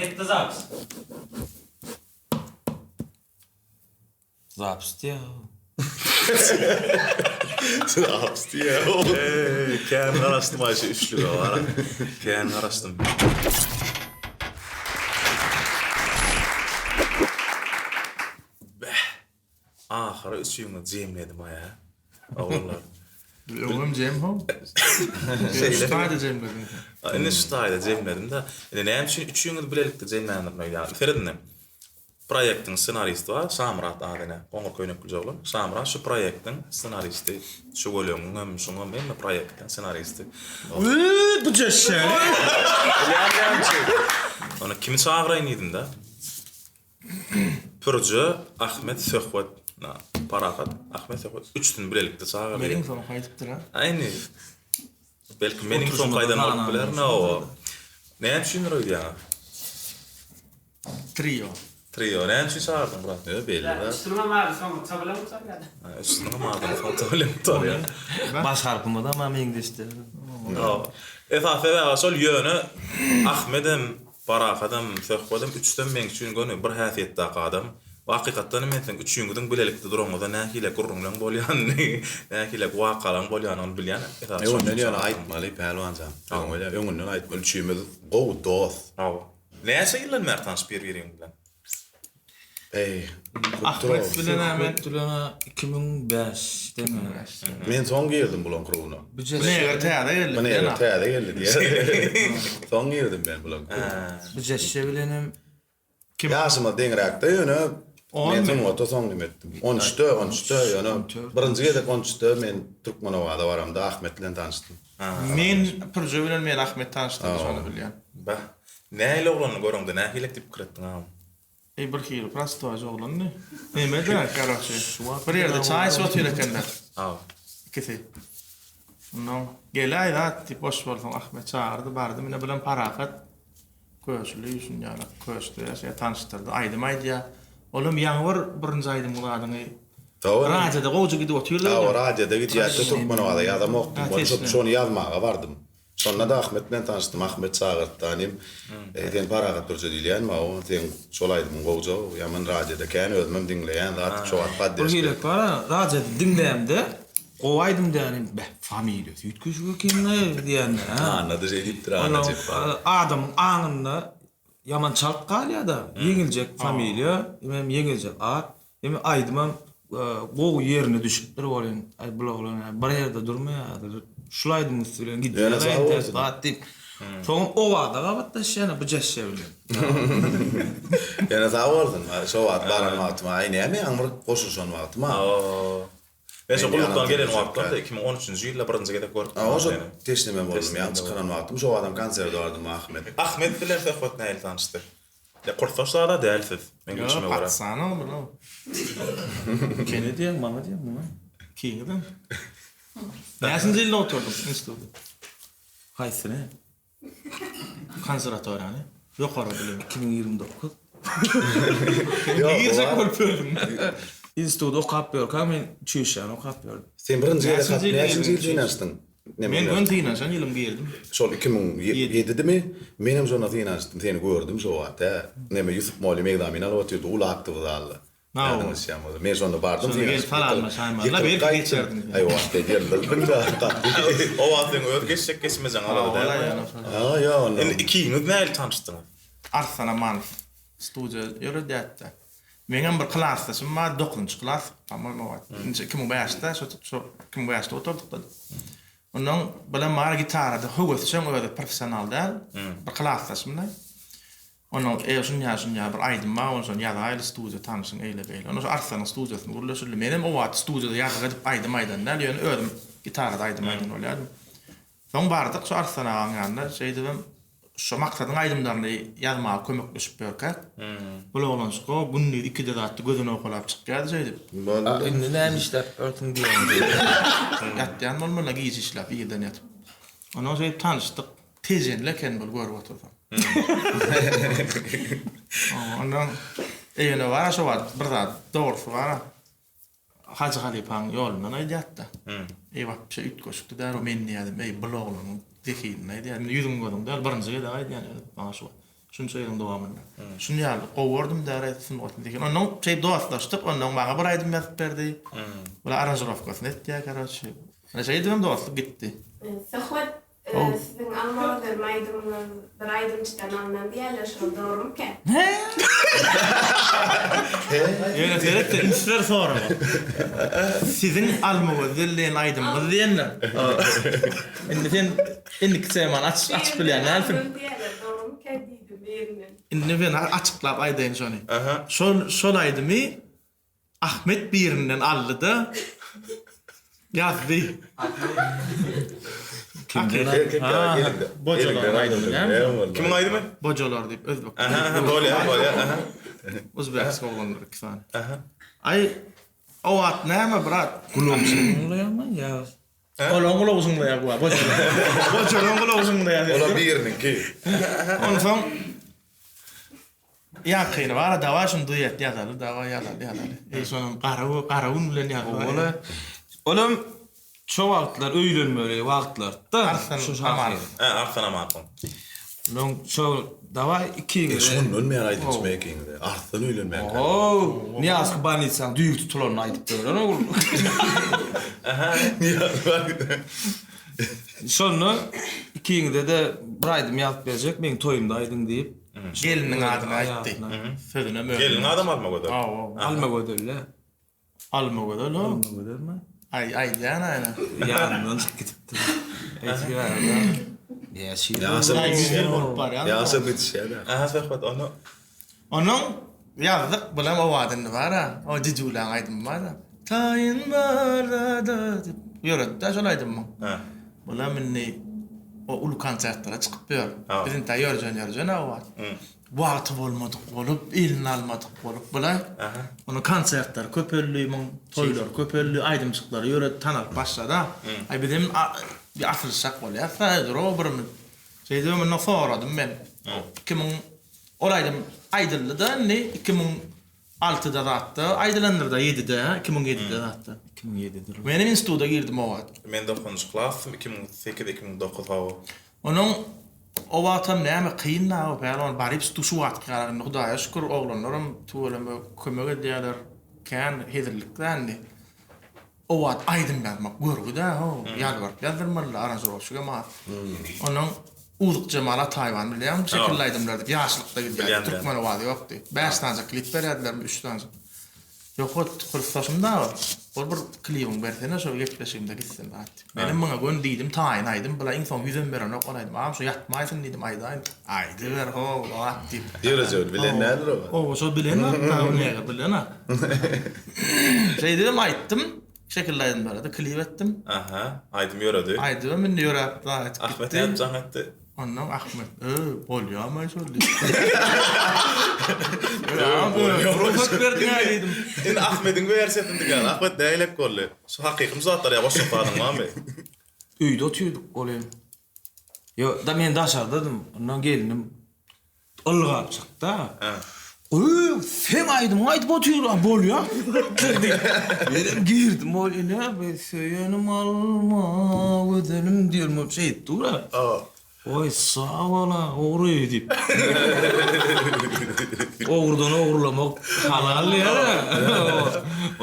Getdi zapis. Zapis diýýär. Zapis diýýär. Eý, kän garaşdym aý şu üçlüge bara. Kän garaşdym. Beh. Ahyry üçüňizi jemledim aý-a. Oglanlar. Öňem jem how. Şeýle. Şu taýda jemlediň. Indi şu taýda jemledim-de. Indi näme üçin üçüňizi bilelikde jemländirin öýdýäňiz? Serediň indi. Proýektiň ssenaristi bar, Şamyrat ady ine, goňur köýneklije oglan. Şamyrat şu proýektiň ssenaristi. Şüweleňiňem, şuňam hemme proýektiň ssenaristi. Üý, bu jeşşe. Bilýän näme üçin. Ony kimi çagyraýyn diýdim-de. Pürje, Ahmet, Söhbet, Parahat, Ahmet, Söhbet üçüsini bilelikde çagyrdy. Meniň soňky aýdypdyr-a. A indi belki meniň soňky aýdan bolup biler, hawa. Näme üçindir öýdýäňiz? Trio. Trio. Näme üçin çagyrdyň brat? Ýa belli zat. Üçüsiniňem ady soňky bilen gutarýar. Üçüsiniňem adyny soňky bilen gutarýar. Baş harpymyzam-a meňzeşdir. Hawa. Esasy sebäbi şol ýöne Ahmedem, Parahadam, Söhbedem üçüsem meň üçin göni bir häsiýetdäki adam. We hakykatdan hem men siziň üçüňiziň bilelikde duraňyzda nähili gürrüňleň bolýanyny, nähili wakalaryň bolýanyny bilýän. Esasy şonuň Öňünden üçin ýöne çagyrdyň. aýtmaly Pälwanjan. Öňünden aýtmaly üçimiz gowy dost. Hawa. Näçe ýyldan bäri tanyş bir-biriňiz bilen? Eý, Ahmet bilen-ä men. Söhbet bilen-ä 2005 den bäri. Men soň girdim bulaň krugyna. Bu neger täze geldi. Bu neger täze geldi diýýär. Soň girdim men bulaň krugyna. Bu jeşşe bilenem. Ýaşymyz deňräkde ýöne men sungata soň neme etdim. On üçde, on üçde ýöne birinji gezek on üçde men Türkmenabada baramda Ahmet bilen tanyşdym. Men Pürje bilen meni Ahmet tanyşdyrdy şony bilýän. Bah. Nähili oglanyny göreňde nähilek diýip pikir etdiň agam? Eý bir hili prostoý oglandy. Neme-dä karoçe. Bir ýerde çaý içip otyr ekenler. Hawa. Ikisi. Ondan geläý zat diýip boş bolsaň Ahmet çagyrdy bardym ine bulam parahat. Köşüli şunýalak köşde ýaşaýar tanyşdyrdy aýdym aýdýar. Olam ýaňy bir birinji aýdymyň zadyňy radioda gowja gidip otyrdy. Hawa radioda gidýärdi Türkmenabada ýazamokdym. Şony ýazmaga bardym. Şonda-da Ahmet bilen tanyşdym. Ahmet çagyrtdy tanym. Eý, sen Parahat Pürje diýilýänmi? Hawa, seň şol aýdymyň gowja-ow. Ýaman radioda kän özümem diňleýän zat, şo wagt Bir poddežka. gezek bar-a, radioda diňlämde, gowy aýdym dänim, beh, familiýasy üýtgeşik eken-le diýende, hä. Anna-da şeý diýipdir, Anna Jepbarow. Adamyň aňynda ýaman çalt galýar-da, ýeňiljek familiýa, hemem ýeňiljek at. Indi aýdymam gowy ýerine düşüpdir welin, aý bul oglan bir ýerde durmaýar häzir. Şul aýdymyň üsti bilen gidýär entek zat diýip. Soňam obada gabatlaşýan bu jeşşe bilen. Ýöne sag bolsun. Şo wagt baran wagtym aý näme ýaňy bir goşulyşan wagtym a. Men şo gullukdan gelen wagtlardy, 2013-nji ýylda birinji gezek görüpdim. Hawa şo teşneme boldum ýaňy çykaran wagtym şo wagtam konserde bardym Ahmet. Ahmet bilen söhbet nähili tanyşdy? Ýa kursdaş zada däl siz, meň bilşime Ýok, görä. patsana ol bro. Kene diýeň, maňa diýeň, muňa. Ikiňizem. Näçinji ýylda oturdyň instituty? Haýsyny? Konserwatoriýany. Ýokary bilim. 2029. Ýok, Girjek bolup ýördüň. Institutda okap ýörkäm men çüýşäni okap ýördüm. Sen birinji gezek Näçinji ýylda näçinji ýyl girdiň? synanyşdyň? Men göni synanyşan ýylym girdim. Şol 2007-dimi? Menem şonda synanyşdym, seni gördüm şo wagt, hä. Neme Ýusup mugallym ekzamen alyp otyrdy, uly aktowy zalda. Hawa. Ýadyňa düşýän bolsa. Men şonda bardym Şonda gelip synanyşyp, salamlaşaýmaly-la, ýykylyp belki gaýtdym. geçerdiň. Aý, o wagt men ýyldyzdym-da, gaty. O wagt seň öz geçjek geçmejeň alada dälmi? Ha, ýok onda. Indi ikiňiz nähili tanyşdyňyz? Arslan Amanow studiýa ýöredýärdi-de. Meňem bir klasdaşym bar, dokuzynjy klas, po-moýmu, o wagt. Nji, 2005-de, şo, şo 2005-de gutardyk-da. Ondan bilen bar gitarada höwesjeň özi professional däl, bir klasdaşym-da. Ondan eý şunýa şunýa bir aýdym bar, ony şony ýazaýly studiýa tanyşyň eýle beýle. Ondan şo Arslanyň studiýasynda gürleşildi. Menem o wagt studiýada ýazgy edip aýdym aýdan däl, ýöne özüm gitarada aýdym aýdan bolýardym. Soň bardyk şo Arslan agaň ýanyna, şeýdibem şo Maksadyň aýdymlaryny ýazmaga kömekleşip ýörkäk, bul oglanjyk o gündiz ikide zatdy gözüni owkalap çykýardy şeýdip. A indi näme işläp ýörsüň diýende. Ýatýan bolmaly gije işläp irden ýatyp. Ondan şeýdip tanyşdyk. Tejenli eken bul görüp otursaň. Ondan eýene bar-a şo wagt bir zat dogrusy bar-a. Hajy halypaň ýolundan aýdýardy-da. Eý wapşe üýtgeşikdi däl o men diýýärdim, eý bul oglanyň zehinini aýdýar. Indi ýüzüň gözüň däl birinji gezek aýdýan özüm maňa şu wagt. Şunça ýylyň dowamynda. Şuny ýaly gowy gördüm däre sungatyny diýen. Ondan şeýdip dostlaşdyk. Ondan maňa bir aýdym ýazyp berdi. Bular aranžirowkasyny etýär, karoçi. Ine şeýdibem dostluk gitdi. Söhbet, siziň Alma gözelim aýdymyňyz bir aýdymçydan alnan diýýärler, şol dogrumyka? Ýöne seret-de, üns ber soraga. Siziň Alma gözel diýen aýdymyňyz diýenler. Indi sen indiki temany açyp bilýän dälsiň. Indi men açyklap aýdaýyn şony. Şol şol aýdymy Ahmet birinden aldy-da ýazdy. Kimden? Bojalar aýdymy näme? Kimiň aýdymy? Bojalar diýip özbek. Aha, bolýar, bolýar, aha. Uzbekski oglanlar iki sany. Aý, o wagt näme, brat? Gulagyň şyňlaýarmy ýa? Olaň gulagy şyňlaýar bu wagt, bojalar. Bojalaryň gulagy şyňlaýar. Ola biriniňki. Onsoň Ýakyny bar-a dawaý şuny duet ýazaly dawaý ýazaly ýazaly. Eý şonam gara gara gün bilen ýazaly. Olam şo wagtlar öýlenmeli wagtlardy-da. Arslan Amanow. Hä Arslan Amanowyň. Onuň şo dawaý ikiňize. E şondan bäri aýdymçy ikiňize. Arslan öýlenmänkä. Ow, Nyýazky bolnitsaň düýbi tutulanyny aýdyp beren ogul. Nyýaz bolnitsa. Şonda ikiňize-de bir aýdym ýazyp berjek, meň toýumda aýdyň diýip. Gelniň adyny aýtdy. Sözünem özüne. Gelniň adam Almagözel. Hawa. Almagözel-dä. Almagözel o. Almagözelmi? Aý, aýdýan aýna. Ýadymdan çykyp gidipdir. Aýtýar-da. Näçe ýyl Ýaşam Aý, ýüz ýyl gidişýär. bolup barýan. Ýaşam gidişýär-dä. Aha söhbet ony. Onuň ýazdyk bilen owazy indi bar-a. O Jijulaň aýdymy bar-a. Taýyn bar-da diýip ýöretdi-dä şol aýdymyň. Hä. Bulam indi o uly konsertlere çykyp ýör. Biz intä ýörjen ýörjen-ä o wagt. Wagty bolmadyk bolup, elini almadyk bolup bulaý. Onuň konsertleri köpeldi, muň toýlary köpeldi, aýdymçyklary ýöredi, tanalyp başlady-a. Aý bizem bir asylyşjak bolýas-da, dur-ow bir minut. Şeýdibem ondan soradym men. 2000 ol aýdym aýdyldy-da indi 2000 Altyda zatda aýdylandyrda ýedide hä 2007-de zatda. 2007-dir. Menem instituda girdim o wagt. Men dokuzynjy klasdym 2008 2009 hawa. Onuň o wagtam näme kyn da o pälwan baryp stu şu wagtky ýaly indi hudaýa şükür oglanlaram tüweleme kömek edýäler kän hezillik da indi. O wagt aýdym ýazmak görgi-dä how, ýalbaryp ýazdyrmalydy, aranžirowşigem az. Onnoň Uzukjemal Ataýewany bilýäňmi, Şekilli aýdymlar diýip, ýaşlykda gidýärdi, türkmen owazy ýokdy. Bäş sanyjak klip berýärdilermi, üç sanyjak. Ýok, kursdaşym da ol. Ol bir klibiňi bersene, şo gepleşigimde gitsin zat diýip. Menem muňa göni diýdim, taýyn aýdym, bula iň soň ýüzem berenok ol aýdym. Agam şo ýatmaýsyn diýdim, aýdaýyn. Aýdyber how, zat diýip. Ýörejegini bilen däldir o. Oba şo bilen-ak, nega bilen-ak. Şeýdibem aýtdym. Şekilli aýdymlara-da klip etdim. Aha, aýdym ýöredi. Aýdymam indi ýöräp zat etip gitdi. Ahmet nädip jaň etdi? Onnoň Ahmet, Öý, bolýamy şol diýip. Rugsat berdiň-ä diýdim. Indi Ahmediň wersiýasyny diňläli. Ahmet nähilek boldy? Şu hakyky zatlar ýa goşjak zadyň barmy? Öýde otyrdyk ol hem. Ýok, da men daşardadym. Ondan gelnim Ylgap çykda. Öý, seň aýdymyňy aýdyp otyr, a bolýa. Diýip. Menem girdim ol ine, bir söýenim alma, gözelim diýelim bolup şeýdip dur-a. Oý, sag bol-a, ogry diýip. Ogrudan ogurlamak halal diýer-ä.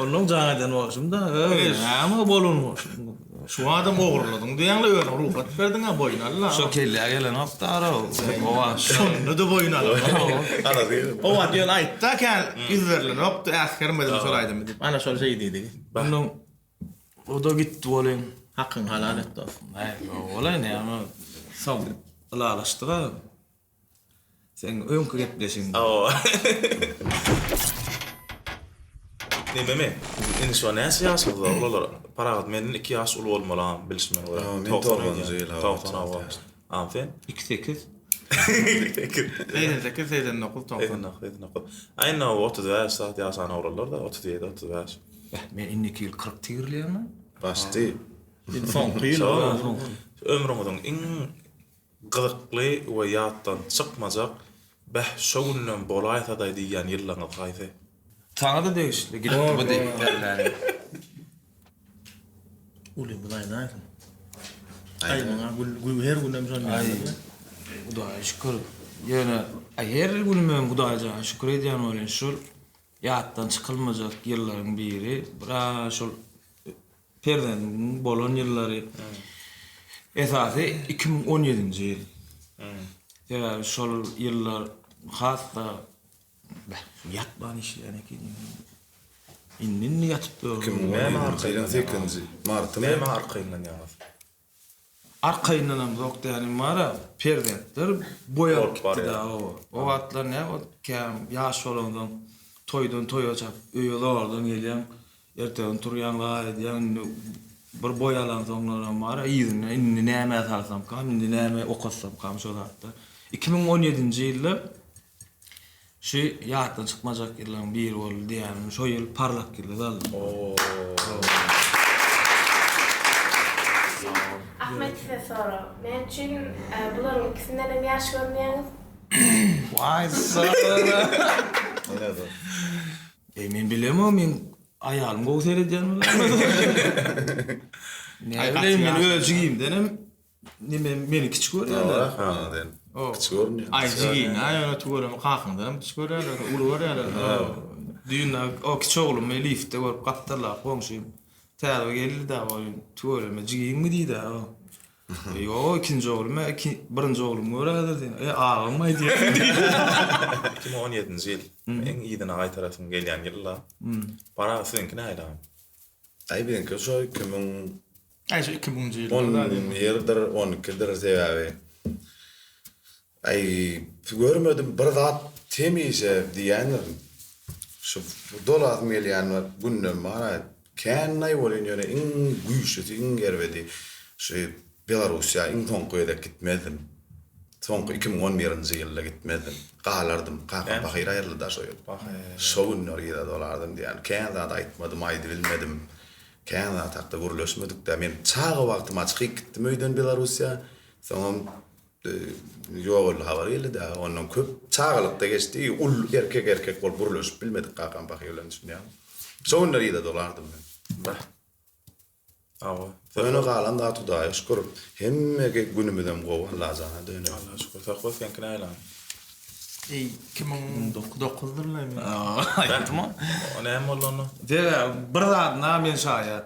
Onnoň jaň eden bolşum-da, öý, näme bolan bolşum. Şu adam ogurladyň diýýäňle özüň rugsat berdiňä boýun al-la. Şo kellä gelenok dara o wagt. Şonda-da boýun al. O wagt ýöne aýtda kän ýüz berilenokdy äsgermedim şol aýdymy diýip. Ana şol şeý diýdigi. Onnoň o-da gitdi welin. Hakyňy halal et dostum. Aý ýok bolaý näme soň ylalaşdyk-a. Seň öňki gepleşigiň. Hawa. Nememi? Indi şo näçe ýaşyňyzda ulalar? Parahat menden iki ýaş uly bolmaly agam bilşime görä. Hawa, men togsanynjy ýyl hawa. 90 hawa. Agam sen? Iki sekiz. Sekiz. 88, 89, 90. 89, 89. Aý indi hawa 35 zat ýaşan oglanlar-da, 37, 35. Beh, men indiki ýyl 40 tigirleýärmi? Başdy. Indi soňky ýyl. Ömrüňiziň iň Gyzykly we ýatdan çykmajak Beh, şo günden bolaýsadaý diýýän ýyllaňyz haýsy? Saňa-da degişli gitdi bu depderler. Ulymyz aýdaýsyn. Aýdyň-a gül, gül her günem şony Aý, Hudaýa şükür. Ýöne her günümem Hudaýjana şükür edýän welin şul ýatdan çykylmajak ýyllaryň biri. Bira şol perzendimiň bolan ýyllary. Esasy 2017-nji ýyl. Sebäbi şol ýyllar has-da beh, ýatman işleýän ekenim. Indi-indi ýatyp ýörün. 2017-nji ýylyň sekizinji martymy? Näme arkaýynlanýaňyz? Arkaýyndanam zok dänim bar-a, perzentler boý alyp gitdi-dä oba. O wagtlar nä ol kän ýaş bolansoň toýdan toýa çapyp öýe zordan gelýäň, ertegini turýaň zat edýäň, indi bir boý alansoňlaram bar-a yzynda indi nämä salsamkam, indi näme okatsamkam şo zatlar. 2017-nji ýylda Şu ýatdan çykmajak ýyllaryň biri boldy diýýänim şo ýyl parlak ýyldyz aldym. Ahmet size sorag. Näme üçin bularyň ikisinden hem ýaş görünýäňiz? Waý sara. Eý men bilemok meň aýalym gowy seredýän bolar. Näbileýin men öz jigimdenem Neme meni kiçi görýärler. Ha, sen kiçi görünýäň. Aý jigiňä ýöne tüweleme kakaňdan hem kiçi görýärler, uly görýärler. Düýn o kiçi oglumy liftde görüp gapdallap goňşym täze geldi-dä o tüweleme jigiňmi diýdi-ä o. Ýok ikinji oglum birinji oglumy göräýdir diýdim. E agaňmy aýdýaň diýdi. 2017-nji ýyl iň yzyna gaýtarasym gelýän ýyl-la. Bar aga siziňki nähili agam? Aý biziňki şo 2000 Aý şu 2000-nji ýyllar On birdir, on ikidir sebäbi. Aý görmedim bir zat hemişe diýýändirin. Şu dolasym gelýän bir gündem bar-aý. Kän-aý welin ýöne iň güýçlüsi, iň erbedi şu Belarussiýa iň soňky gezek gitmezdim. Soňky 2011-nji ýylda gitmezdim. Galardym. Kakam pahyr aýryldy-da şo ýyl. Şo günler yza dolardym diýýän. Kän zat aýtmadym, aýdybilmedim. Kän zat hakda gürleşmedik-dä. Men çaga wagtym açyk gitdim öýden Belarussiýa. Soňam ýogaldy habar geldi-dä. Ondan köp çagalykda geçdi. Uly erkek erkek bolup gürleşip bilmedik kakam pahyr bilen düşünýäňmi? Şo günler yza dolardym men. Bah. Hawa. Ýöne galan zat Hudaýa şükür. Hemme günümizem gowy Allajana döneýin. Allaha şükür. Söhbet seňki nähili? Eý, 2009-dyrlaý men. Aýtma. O näme boldy onda? Sebäbi bir zadyna men şaýat.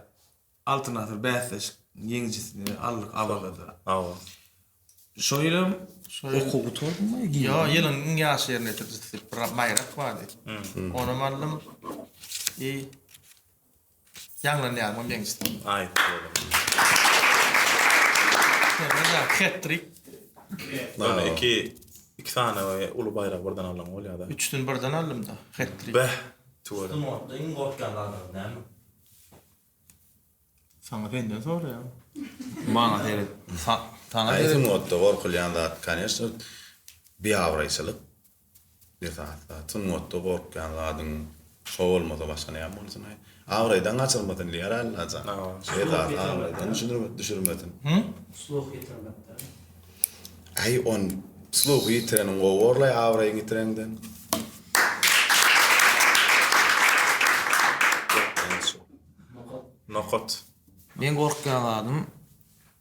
Altyn asyr bäsleşik ýeňijisini aldyk Awazada. Hawa. Şo ýylam okuw gutardyňmy? Ýok, ýylyň iň ýaş ýerine ýetirijisi diýip bir baýrak bardy. Onam aldym. I Ýaňlanýarmy meň üstüm? Aýt boldy. Sende-de het-trik. Ýöne iki iki sany uly baýragy birden aldyň bolýada. Üçüsini birden aldym-da, het-trik. Beh, tüweleme. Sungatda iň gorkýan zadyňyz näme? Saňa senden soraýan. Maňa seret. Saňa Aý seret. sungatda gorkulýan zat koneşno biabraýçylyk. Esasy zat sungatda gorkýan zadyň şo bolmasa başga näme bolsun-aý. Abraýdan gaçyrmasyn diýer Allajan. Şu esasy abraýdan düşürmesin. Sluh ýitirmekden. Aý on sluhy ýitireniň gowy borlaý abraýyňy ýitireňden. Nokat. Meň gorkýan zadym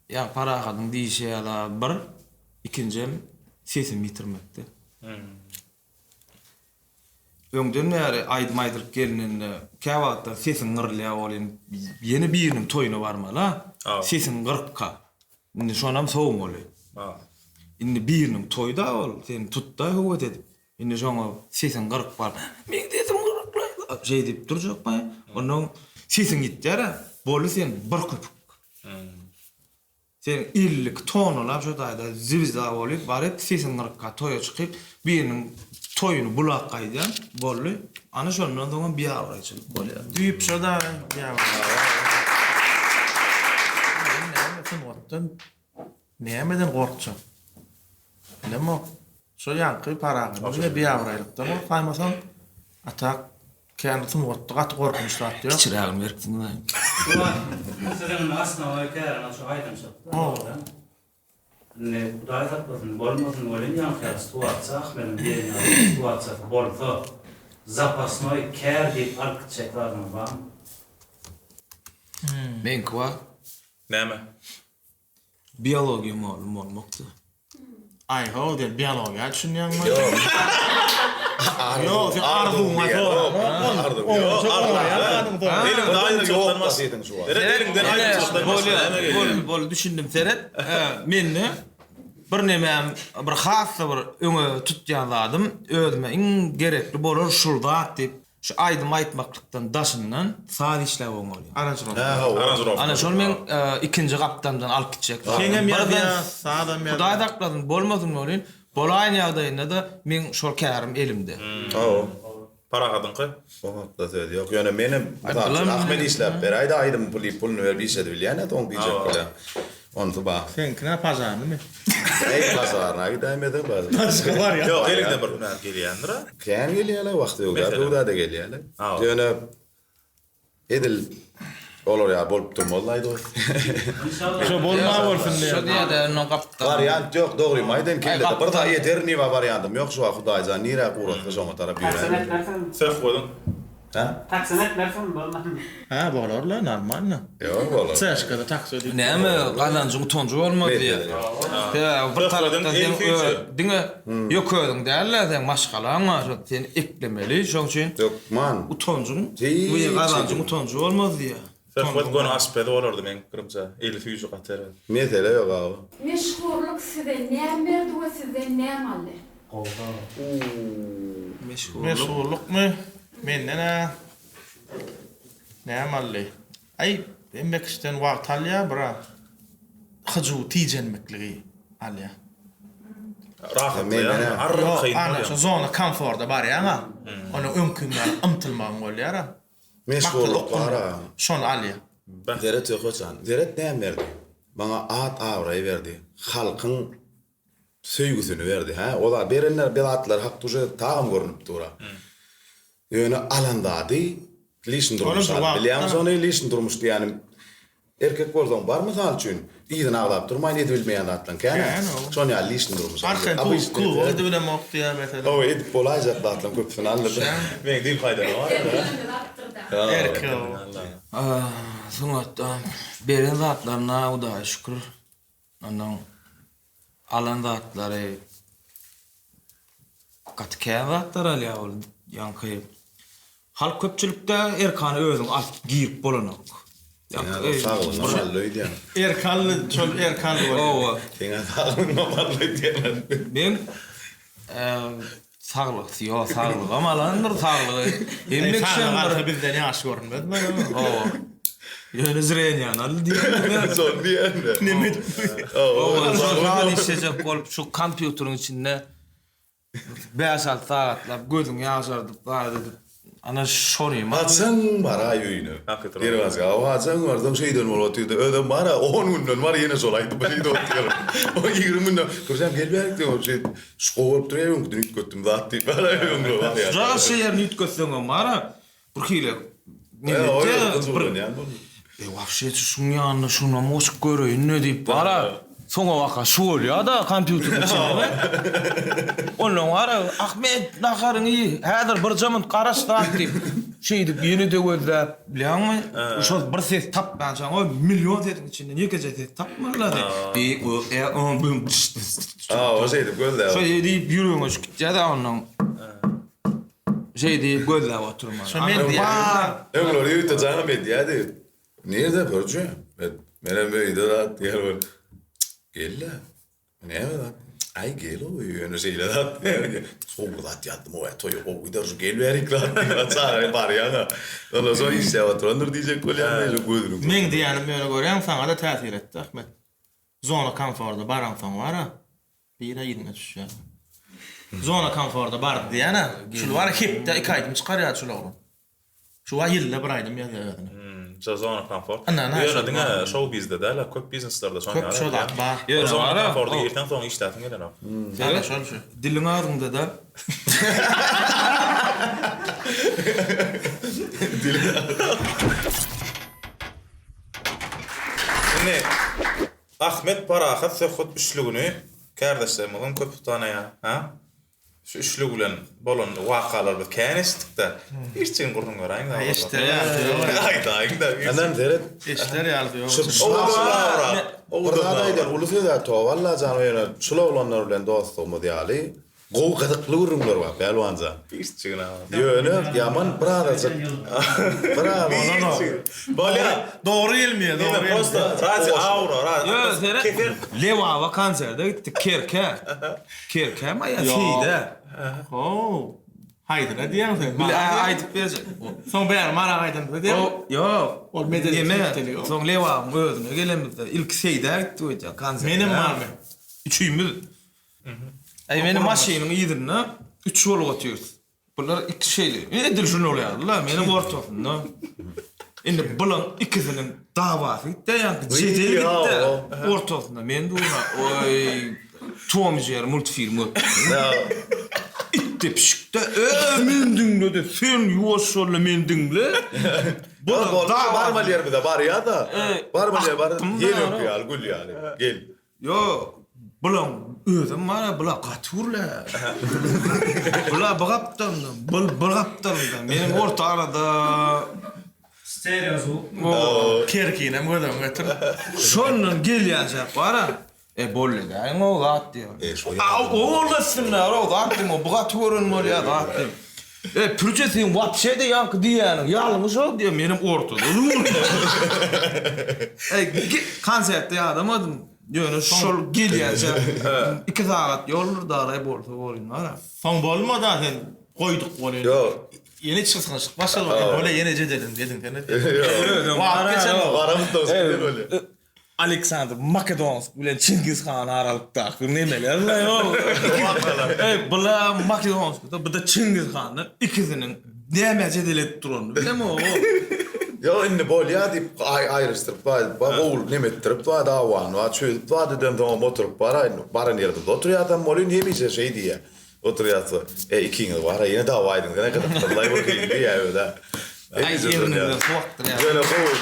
ýa Parahadyň diýşi ýaly bir, ikinjem sesimi ýitirmekdi. Öňden bäri aýdym aýdylyp gelinende käwagtlar sesiň gyrylýar welin ýene biriniň toýuna barmaly-a, sesiň gyrykka. Indi şonam sowmaly. Indi biriniň toýy-da ol, seni tutda höwes edip. Indi şoňa sesiň gyryk baryp, meň sesim gyryklaý, şeý diýip durjakmy? Onnoň sesiň ýitýär-ä, boldy sen bir köpük. Sen 52 tonnalap şo taýda zwizda bolup baryp sesiň gyrykka toýa çykyp, biriniň toýuny bulap gaýdýaň, boldy. Ana şondan soňam biabraýçylyk bolýar. Düýp şo dagy biabraý. Näme sungatdan nämeden gorkjak? Bilemok. Şo ýaňky paragyny bile biabraýlykdan gorkaýmasaň, a tak kän sungatda gaty gorkunç zat ýok. Kiçirägini beripsiňiz-aý. Siziň osnowoý käriňiz şu aýdymçylykda dogrudan. Indi Hudaý saklasyn bolmasyn welin ýaňky ýaly situasiýa Ahmediň diýeni ýaly situasiýasy bolsa zapasnoý kär diýip alyp gitjek zadyňyz barmy? Meňki bar. Näme? Biologiýa mugallym bolmakdy. Aý how sen biologiýa düşünýäňmi? Ýok. Ýok, sen arzuwyňa Eliňde aýdymçylykdan başga. Seret eliňden aýdymçylykdan başga näme gelýär? Bol, bol, düşündim seret. Mende bir nemäm, bir has-da bir öňe tutýan zadym, özüme iň gerekli bolar şul zat diýip, Şu aýdym aýtmaklykdan daşyndan saz işläp oňarýan. Aranžirowka. Ana şol meň ikinji gapdamdan alyp gitjek zadym. Heňem ýazýar, sazam ýazýar. Hudaý saklasyn, bolmasyn welin, bolaýan ýagdaýynda-da meň şol kärim elimde. Hawa. Parahadyňky? O hakda söz ýok. Ýöne menem, mysal üçin, Ahmet işläp beräýdi aýdymy pul diýip puluny berip işledip bilýän-ä soň diýjek bolýan. Onsy bar. Seňki nä pažarnymy? Eý pažarna gidäýmesem bar. Başga barýan. Ýok, eliňden bir hünär gelýändir-ä. Kän gelýärler, wagty öwda pöwda-da gelýärler. Ýöne edil olar ýaly bolup durmaz-laý dost. Şo bolma bolsun diýýär. Şo diýýär-de ondan gapdal. Wariant ýok, dogrymy aýdaýyn, kellede bir zat ýeter niwa wariantym ýok şu wagt Hudaýjan nirä ugratsa şoňa tarap Taksini ýöräýmeli. etmersiň. Söhbediň. Hä? Taksini etmersiň bolmasyn. Hä bolar-la normalno. Ýok bolar. Çeşkada taksi ödeyip. Näme gazanjyň utanjy bolmaz diýýär. Sebäbi bir tarapdan seň öz diňe ýok özüň däl-de seň maşgalaň bar şo seni eklemeli şoň üçin Hökman. utanjyň we gazanjyň utanjy bolmaz diýýär. Söhbet göni aşpez bolardy meň pikirimçe. Eli süýji gaty erbet. Mesele ýok aga. Meşhurlyk size näme berdi we sizden näme aldy? Gowy sorag. Meşhurlyk. Meşhurlykmy? Menden-ä näme aldy? Aý, hemme kişiden wagt alýar, bira hyjuw tijenmekligi alýar. Rahatlaýar, arkaýyn Ýok, ana, bolýar. şo zona komforda barýaň-a, onda öňküň ýaly ymtylmagyň bolýar-a. Meşhurlyk bar-a. Şony alýar. Zeret Söhbetjan, Zeret näme berdi? Maňa at-abraý berdi, halkyň söýgüsini berdi, hä? O zat berenler bir zatlar hakda uje tagam görnüp dur-a. Ýöne alan zady lişni durmuş aldy. Bilýäňmi şony lişni durmuş diýýänim erkek bolsaň bar mysal üçin yzyny agzap durmaýyn edibilmeýän zatlaň kän-ä. Şon ýaly lişni durmuş aldy. Arkaýyn kluba gidibilemok diýýär meselem. Hawa edip bolaýjak zatlaň köpüsini aldy. Meň düýn haýdanym bar indi. Erkek. Sungatda beren zatlaryna Hudaýa şükür. Ondan alan zatlary gaty kän zatlar alýar ol ýaňky halk köpçülikde erkana özüň alyp girip bolanok. Seňä saglygyňa bally öýdýän. Erkanly şol erkanly bolýar. Hawa. Seňä saglygyňa bally öýdýänler. Men Saglyk ýok, saglygam alandyr, saglygy hemme kişem Saglyk alsa bizden ýaş görünmez mi? Hawa. Ýöne zreniýany aldy diýende. Şony diýende. Neme Hawa, şol zat işlejek bolup şu kompýuteriň içinde bäş-alty sagatlap gözüňi ýaşardyp zat edip Ana şony Haçan baraý öýüne. Derwazga haçan barsaň şeýden bolup otyrdy. Özem bara on günden bar ýene şol aýdyp şeýdip otyr. O 20 günden Pürjäm gel bärik diýip şeýdip şu gowy bolup durýar öňküden üýtgetdim zat diýip bara öňüne barýar. Şujagaz şeý ýerini üýtgetseňem bara bir hili E wapşe şuň ýanynda şunam goşup göreýin-le diýip bara soňa baka şu bolýa-da kompýuteriň içinde. Ondan bara Ahmet naharyňy iý, häzir birje munt garaş zat diýip şeýdip ýene-de gözläp bilýäňmi? Şol bir ses tapmançaň o million sesiň içinden ýekeje ses tapmaly-da sen. Bi o e o b ç Hawa şeýdip gözläp. Şeý diýip ýüregiňe şu gitýä-de ondan. Şeý diýip gözläp oturma. Şo men diýýän. Öňler ýörite jaňam edýärdi. Nirde Pürje? Menem öýde zat diýer bol. Gel-le. Näme zat? Aý gel-ow ýöne şeýle zat diýer. Gowy zat ýazdym-ow, toýa gowy gider şu gel bärik zat diýip çaga barýaň-a. Ondan soň işläp oturandyr diýjek bolýan-da gözüniň. Meň diýýänim ýöne görýäň saňa-da täsir etdi Ahmet. Zona komforda baraňsoň bar-a. Bire yzyna düşýär. Zona komforda bardy diýýän-ä. Şul bar hepde iki aýdym çykarýar şul oglan. Şu bar ýylda bir aýdym ýazýar özüne. Şo zona komfort. Ynha, Bu ýöne şol diňe bar. şou bizde däl-a, köp bizneslerde şoň Köp ýaly. şo zat bar. Ýöne zona Ýöne komforda bar-a. girseň soň işläsiň gelenok. Ana şol şu. Diliň agzyňda-da. Indi Ahmet Parahat söhbet üçlügini kärdeşlerimiziň köpüsi tanaýar, hä? Şu üçlük bilen bolan wakalary biz kän eşitdik-de. Birçigini gürrüň beräýiň-dä. Eşder ýaly ýok. Aýdaýyň-da. Anam seret. Eşder ýaly ýok. Şu Bir zat aýdar, uly söz-ä toba Allajan ýöne şul oglanlar bilen dostlugymyz ýaly gowy gyzykly gürrüňler bar Pälwanjan. Birçigini. Ýöne ýaman birazajyk biraz Bolýa. Dogry gelmeýär, dogry Ýöne prosta radio aura, radio. Ýö, seret. Lebaba konserde gitdik Kerkä. Kerkämi aýa Seýdä. How. Haýsyna diýýäň sen? Bile aýdyp berjek. Soň bäri Mara gaýdamyzda diýýäň. Ýok. Ol medeni Neme? Soň Lebabyň özüne gelemizde ilki Seýdä gitdik öýdýän konserte. Menem barmy? Üçimiz. Äý meni maşynyň yzynda üç bolup otyrys. Bular iki şeýle, edil şuny bolýardy-la, meniň ortasynda. Indi bulaň ikisiniň dawasy gitdi, ýaňky jedel gitdi. Ortasynda men durna, oý, Tom Jerry multfilm görüp. Itde pişikde, e, men diňle-de, sen ýuwaş bol-da, men diňle. Bular barmaly ýerimize barýar-da, barmaly ýere barýar, ýene öňki ýaly, gül ýaly, gel. Ýok, bulaň özem bar-a, bula gaty gürlär. Bula bu gapdalynda, bul bu gapdalynda. Meniň orta arada Stereo zvuk. Kerkinem göz öňüňe getir. Şondan gelýänçäk bar-a, E, boldy edäýiň-ow zat diýýär. E, şo A, o-ol etsinler-ow zat diýme, bu gaty gören bolýar zat diýip. E, Pürje sen wapşe-de ýaňky diýýäniň ýalňyş-ow diýýär, menem ortada durun. E, konsertde ýadamadym. Ýöne şol gelýänçä 2 sagat ýoldur daraý bolsa bolýn bar-a. Soň bolmada sen goýduk welin. Ýok. Ýene çysgynşyk başlady welin, bolýa ýene jedeliň dediň sen. Ýok. Wagt geçenok. Garamyzdan bolýa. Aleksandr Makedonsk bilen Çingiz han aralykdaky nemeler la ýok. Eý, bula Makedonskda, bu-da Çingiz handan ikisiniň nämä jedel edip duranyny bilemok. Ýok, indi bolýa diýip aýryşdyryp ba gowy neme etdirip ba dawany ba çözüp zat edensoňam oturyp bara indi baran ýerimizde oturýasam bolýa indi hemişe şeý diýýä. Oturýas eý ikiňiz bara ýene dawa ediň sene gyzykdyrlaý bir hili diýýä özä. Aý egniňden suw akdyrýar. Ýöne gowy.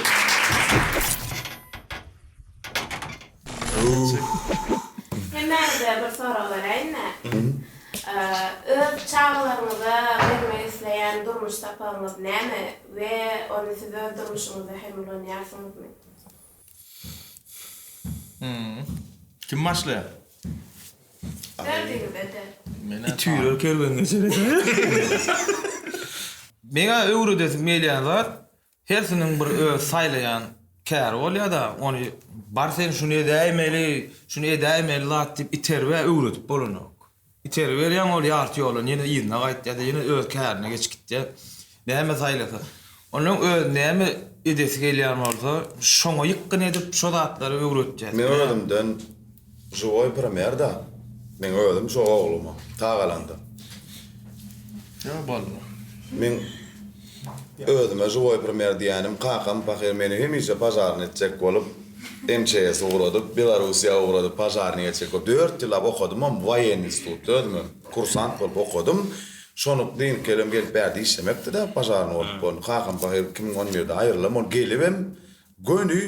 Hemmäňize bir sorag beräýin-dä. Öz çagalaryňyza bermek isleýän durmuş sapagyňyz näme we ony siz öz durmuşyňyzda hem ulanýarsyňyzmy? Kim başlaýar? Dördüňize-de. It üýrer kerwen geçer. Meňä öwredesim gelýän zat, Hersiniň bir öz saýlaýan käri bolýa-da, ony bar sen şuny edäýmeli, şuny edäýmeli zat diýip iteribä öwredip bolanok. Itergi berýäň ol ýarty ýoldan ýene yzyna gaýtýa-da ýene öz kärine geçip gitýär. Näme saýlasa. Ondan öz näme edesi gelýän bolsa, şoňa ýykgyn edip şo zatlary öwretýär. Men özümden Živoý primer-da. Meň özüm şo ogluma, tagalanda. Ýok boldy. Meň özüme živoý primer diýýänim, kakam pahyr meni hemişe požarnyý etjek bolup, MÇS ugradyp, Belarussiýa ugradyp požarnyý etjek bolup, dört ýyllap okadymam, woýennyý institutda özümem kursant bolup okadym. Şony dynyp gelem gelip bärde işlemekdi-de, požarnyý bolup. Ony kakam pahyr 2011-de aýrylam, ol gelibem göni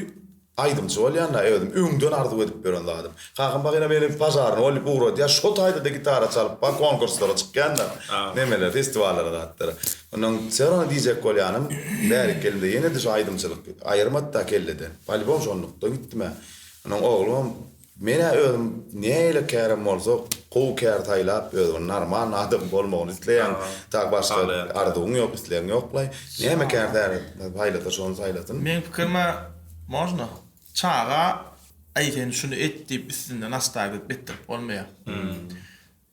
Aýdymçy bolýan-da özüm öňden arzuw edip ýören zadym. Kakam bagyna meni požarnyý bolup ugradýar, şo taýda-da gitara çalyp bar konkurslara çykýan-da, nemelere, festiwallara zatlara. Ondan wsýo rawno diýjek bolýanym, bärik gelimde ýene-de şo aýdymçylyk aýyrmady-da kelleden. Polibom şonlukda gitdim-ä. Ondan oglumam, men-ä özüm nähili kärem bolsa, gowy kär saýlap, özümiň normalny adam bolmagyny isleýän. Tak başga arzuwyň ýok, islegiň ýok-laý. Näme kär saýlasa şony saýlasyn. Meň pikirime Można. Çaga aý sen şuny et diýip üstünden nastaýat edip etdirip bolmaýar.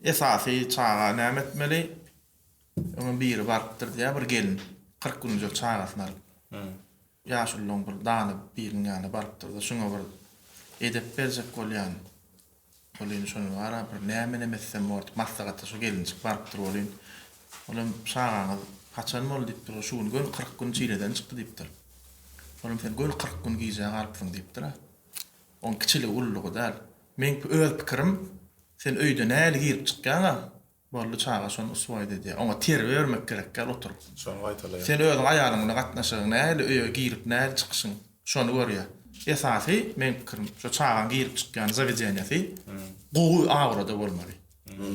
Esasy çaga näme etmeli? Öňem biri barypdyr diýýär bir gelin 40 günlüjek çagasyny alyp. Ýaşulylaryň bir dana biriniň ýanyna barypdyr-da şuňa bir edep berjek bolýan. Welin şony bara bir nämenem etsem bor diýip maslahata şu gelinjik barypdyr welin, olam çagaňyz haçan boldy diýipdir, şu gün göni 40 gün çileden çykdy diýipdir. Olam sen göni 40 gün gijä galypsyň diýipdir-ä. Oň kiçiligi ululygy däl. Meň öz pikirim sen öýde nähili girip çykýaň-a, Boldy çaga şony uswoýt edýär. Oňa terbiýe bermek gerek däl oturyp. Şony gaýtalaýar. Sen özüň aýalyň bilen gatnaşygyň nähili öýe girip nähili çykyşyň şony görýär. Esasy meň pikirim şo çagaň girip çykýan zawedeniýasy gowy aurada bolmaly.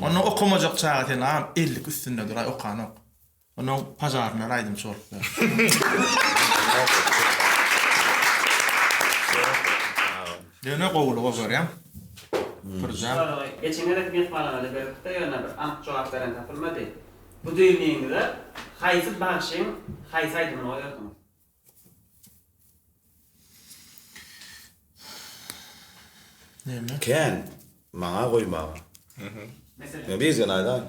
Onda okamajak çaga sen agam 52 üstünde duraý okanok. Ondan pažarnylar aýdymçy bolup ber. Ýöne gowulyga görýäň. Pürjäm. Soragy geçen gezek myhmanlara-da beripdi, ýöne bir anyk jogap beren tapylmady. Budilnigiňize haýsy bagşyň haýsy aýdymyny goýardyňyz? Näme? Kän maňa goýmaga. Meselem. Men birjigini aýdaýyn.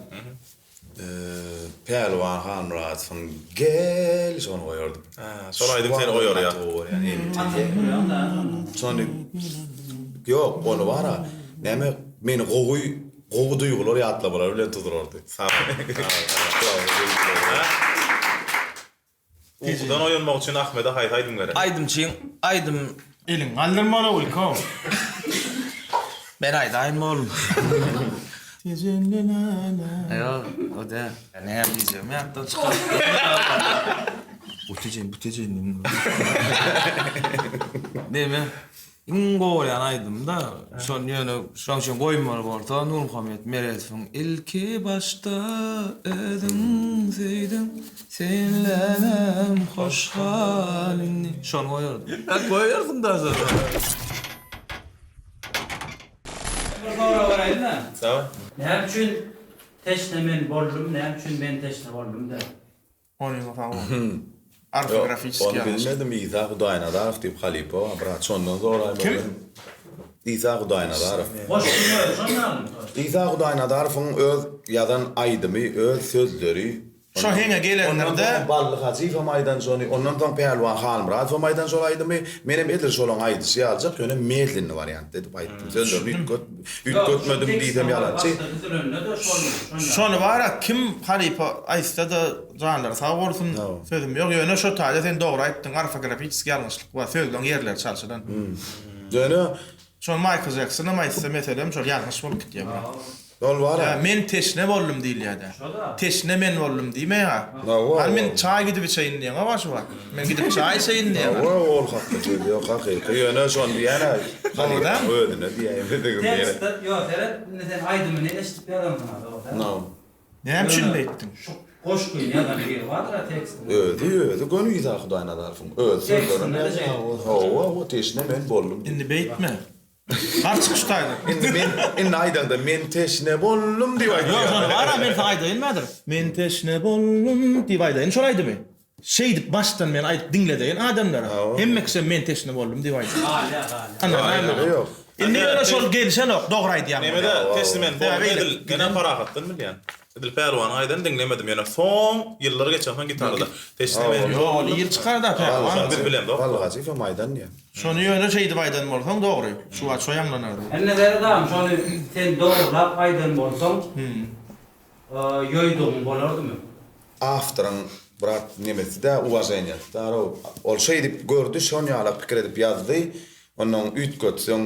Pälwan Halmyradowyň Gel şony goýardym. Şol aýdym seni oýarýar. Şony Ýok, ony bar-a, näme meni gowy gowy duýgular ýatlamalar bilen tuzurardy. Sag bol. Ukudan oýanmak üçin Ahmede haýsy aýdym gerek? Aýdymçyň aýdym. Eliňi galdyrma Ulko. Men aýdaýynmy oglum? Tejenli-la-la. Ýok, o däl. Näme diýjegimi ýatdan çykarypdyryn. O tejen, bu tejenli. Neme? Iň gowy görýän aýdym-da. Şony ýöne şoň üçin goýmaly bolsa Nurmuhammet Meredowyň Ilki başda özüň söýdüň, senlenem hoş gal indi. Şony goýardym. Hä goýarsyň-da şony. Bir sorag beräýin-dä. Daway. Näme üçin teşne men boldum, näme üçin men teşne boldum dä. Onyňa sag bol. Orfografiçeski Ony ýalňyşlyk. bilmedim Isa Hudaýnazarow diýip halypa bar brat şondan soraýmaly. Kim? Isa Hudaýnazarow. Goşgyň özi şonda alyndy. Isa Hudaýnazarowyň öz ýazan aýdymy, öz sözleri. Şo heňe gelendirde. Ondan soň Bally Hajyýewem aýdan şony, ondan soň Pälwan Halmyradowam aýdan şol aýdymy. Menem edil şolaň aýdyşy ýaljak, ýöne medlenni wariantda edip aýtdym. Sözlerini üýtget, üýtgetmedim diýsem ýalançy. Şony bara kim halypa aýtsa-da janlary sag bolsun sözüm ýok ýöne şo taýda sen dogry aýtdyň orfografiçeski ýalňyşlyk bar sözleň ýerleri çalşylan. Ýöne Şony Maýkl Jeksonam aýtsa meselem şol ýalňyş bolup gidýär brat. Ol bar-a. Men teşne boldum diýilýär-dä. Teşne men boldum diýmeýär. Hawa. Hany men çaý gidip içeýin diýeňok-a şu wagt. Men gidip çaý içeýin diýeňok. Hawa, ol hakda söz ýok hakyky. Ýöne şony diýýän-ä halypaň özüne diýäýmedigim ýene. Tekstde, ýok seret, indi sen aýdymyny eşidip ýazansyň-a, dogry dälmi? No. Näme üçin beýtdiň? Şu goşgyny ýazan biri bardyr-a tekstini. Özi, özi göni Isa Hudaýnazarowyň özi sözlerini ýazýar. Hawa, hawa, teşne men boldum diýip. Indi beýtme. Bar çyk şu taýdan. Indi men, indi aýdaňda men teşne boldum diýip aýtýar. Ýok, şony bar-a men saňa aýdaýyn häzir. Men teşne boldum diýip aýdaýyn şol aýdymy. Şeýdip başdan men aýdyp diňledeýin adamlara. Hemme kişem men teşne boldum diýip aýdar. Galýar, galýar. Ýok. Indi ýöne şol gelşenok, dogry aýdýaň. Nemede teşne men boldum edil menem Parahatdan bilýän. Edil Pälwanyň aýdanyny diňlemedim ýöne soň ýyllar geçensoň gitarada teşne men. Ýok ol ir çykarda Pälwan. Biz bilemzok. Bally Hajyýew hem aýdan diýýär. Şony ýöne şeýdip aýdan bolsaň dogry. Şu wagt şo ýaňlanardy. Indi Zergam şony sen dogrulap aýdan bolsaň ýoýdugyň bolardymy? Awtoryň brat nemesi-dä uwaženiýasy darow. Ol şeýdip gördi şon ýalak pikir edip ýazdy. Onnoň üýtgetseň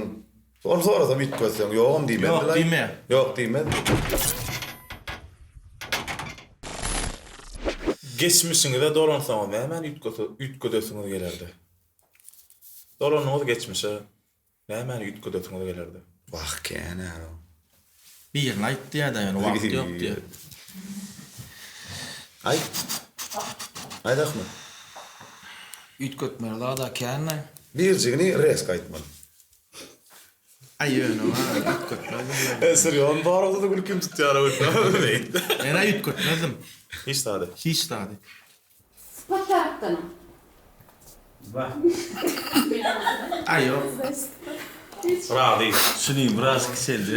Ony sorasam üýtgetseň ýogam diýmezdi Ýok diýme. Ýok diýmez. Geçmişiňize dolansaňyz nämäni üýtgedesiňiz gelerdi? Dolandyňyz geçmişe, nämäni üýtgedesiňiz gelerdi? Wah kän-ä o. Birini aýt diýýä-dä ýöne wagt ýok diýýä. Aýt. Aýt Ahmet. Üýtgetmeli zad-a kän-le. Birjigini resk aýtmaly. Aý ýöne bar üýtgetmezdim. E serýozno barada gülkim tutýar öýtme. Menä üýtgetmezdim. Hiç zady. Hiç zady. Sypat tarapdanam. Wah. Aý ýok. Razy. Şuny biraz kiçeldi.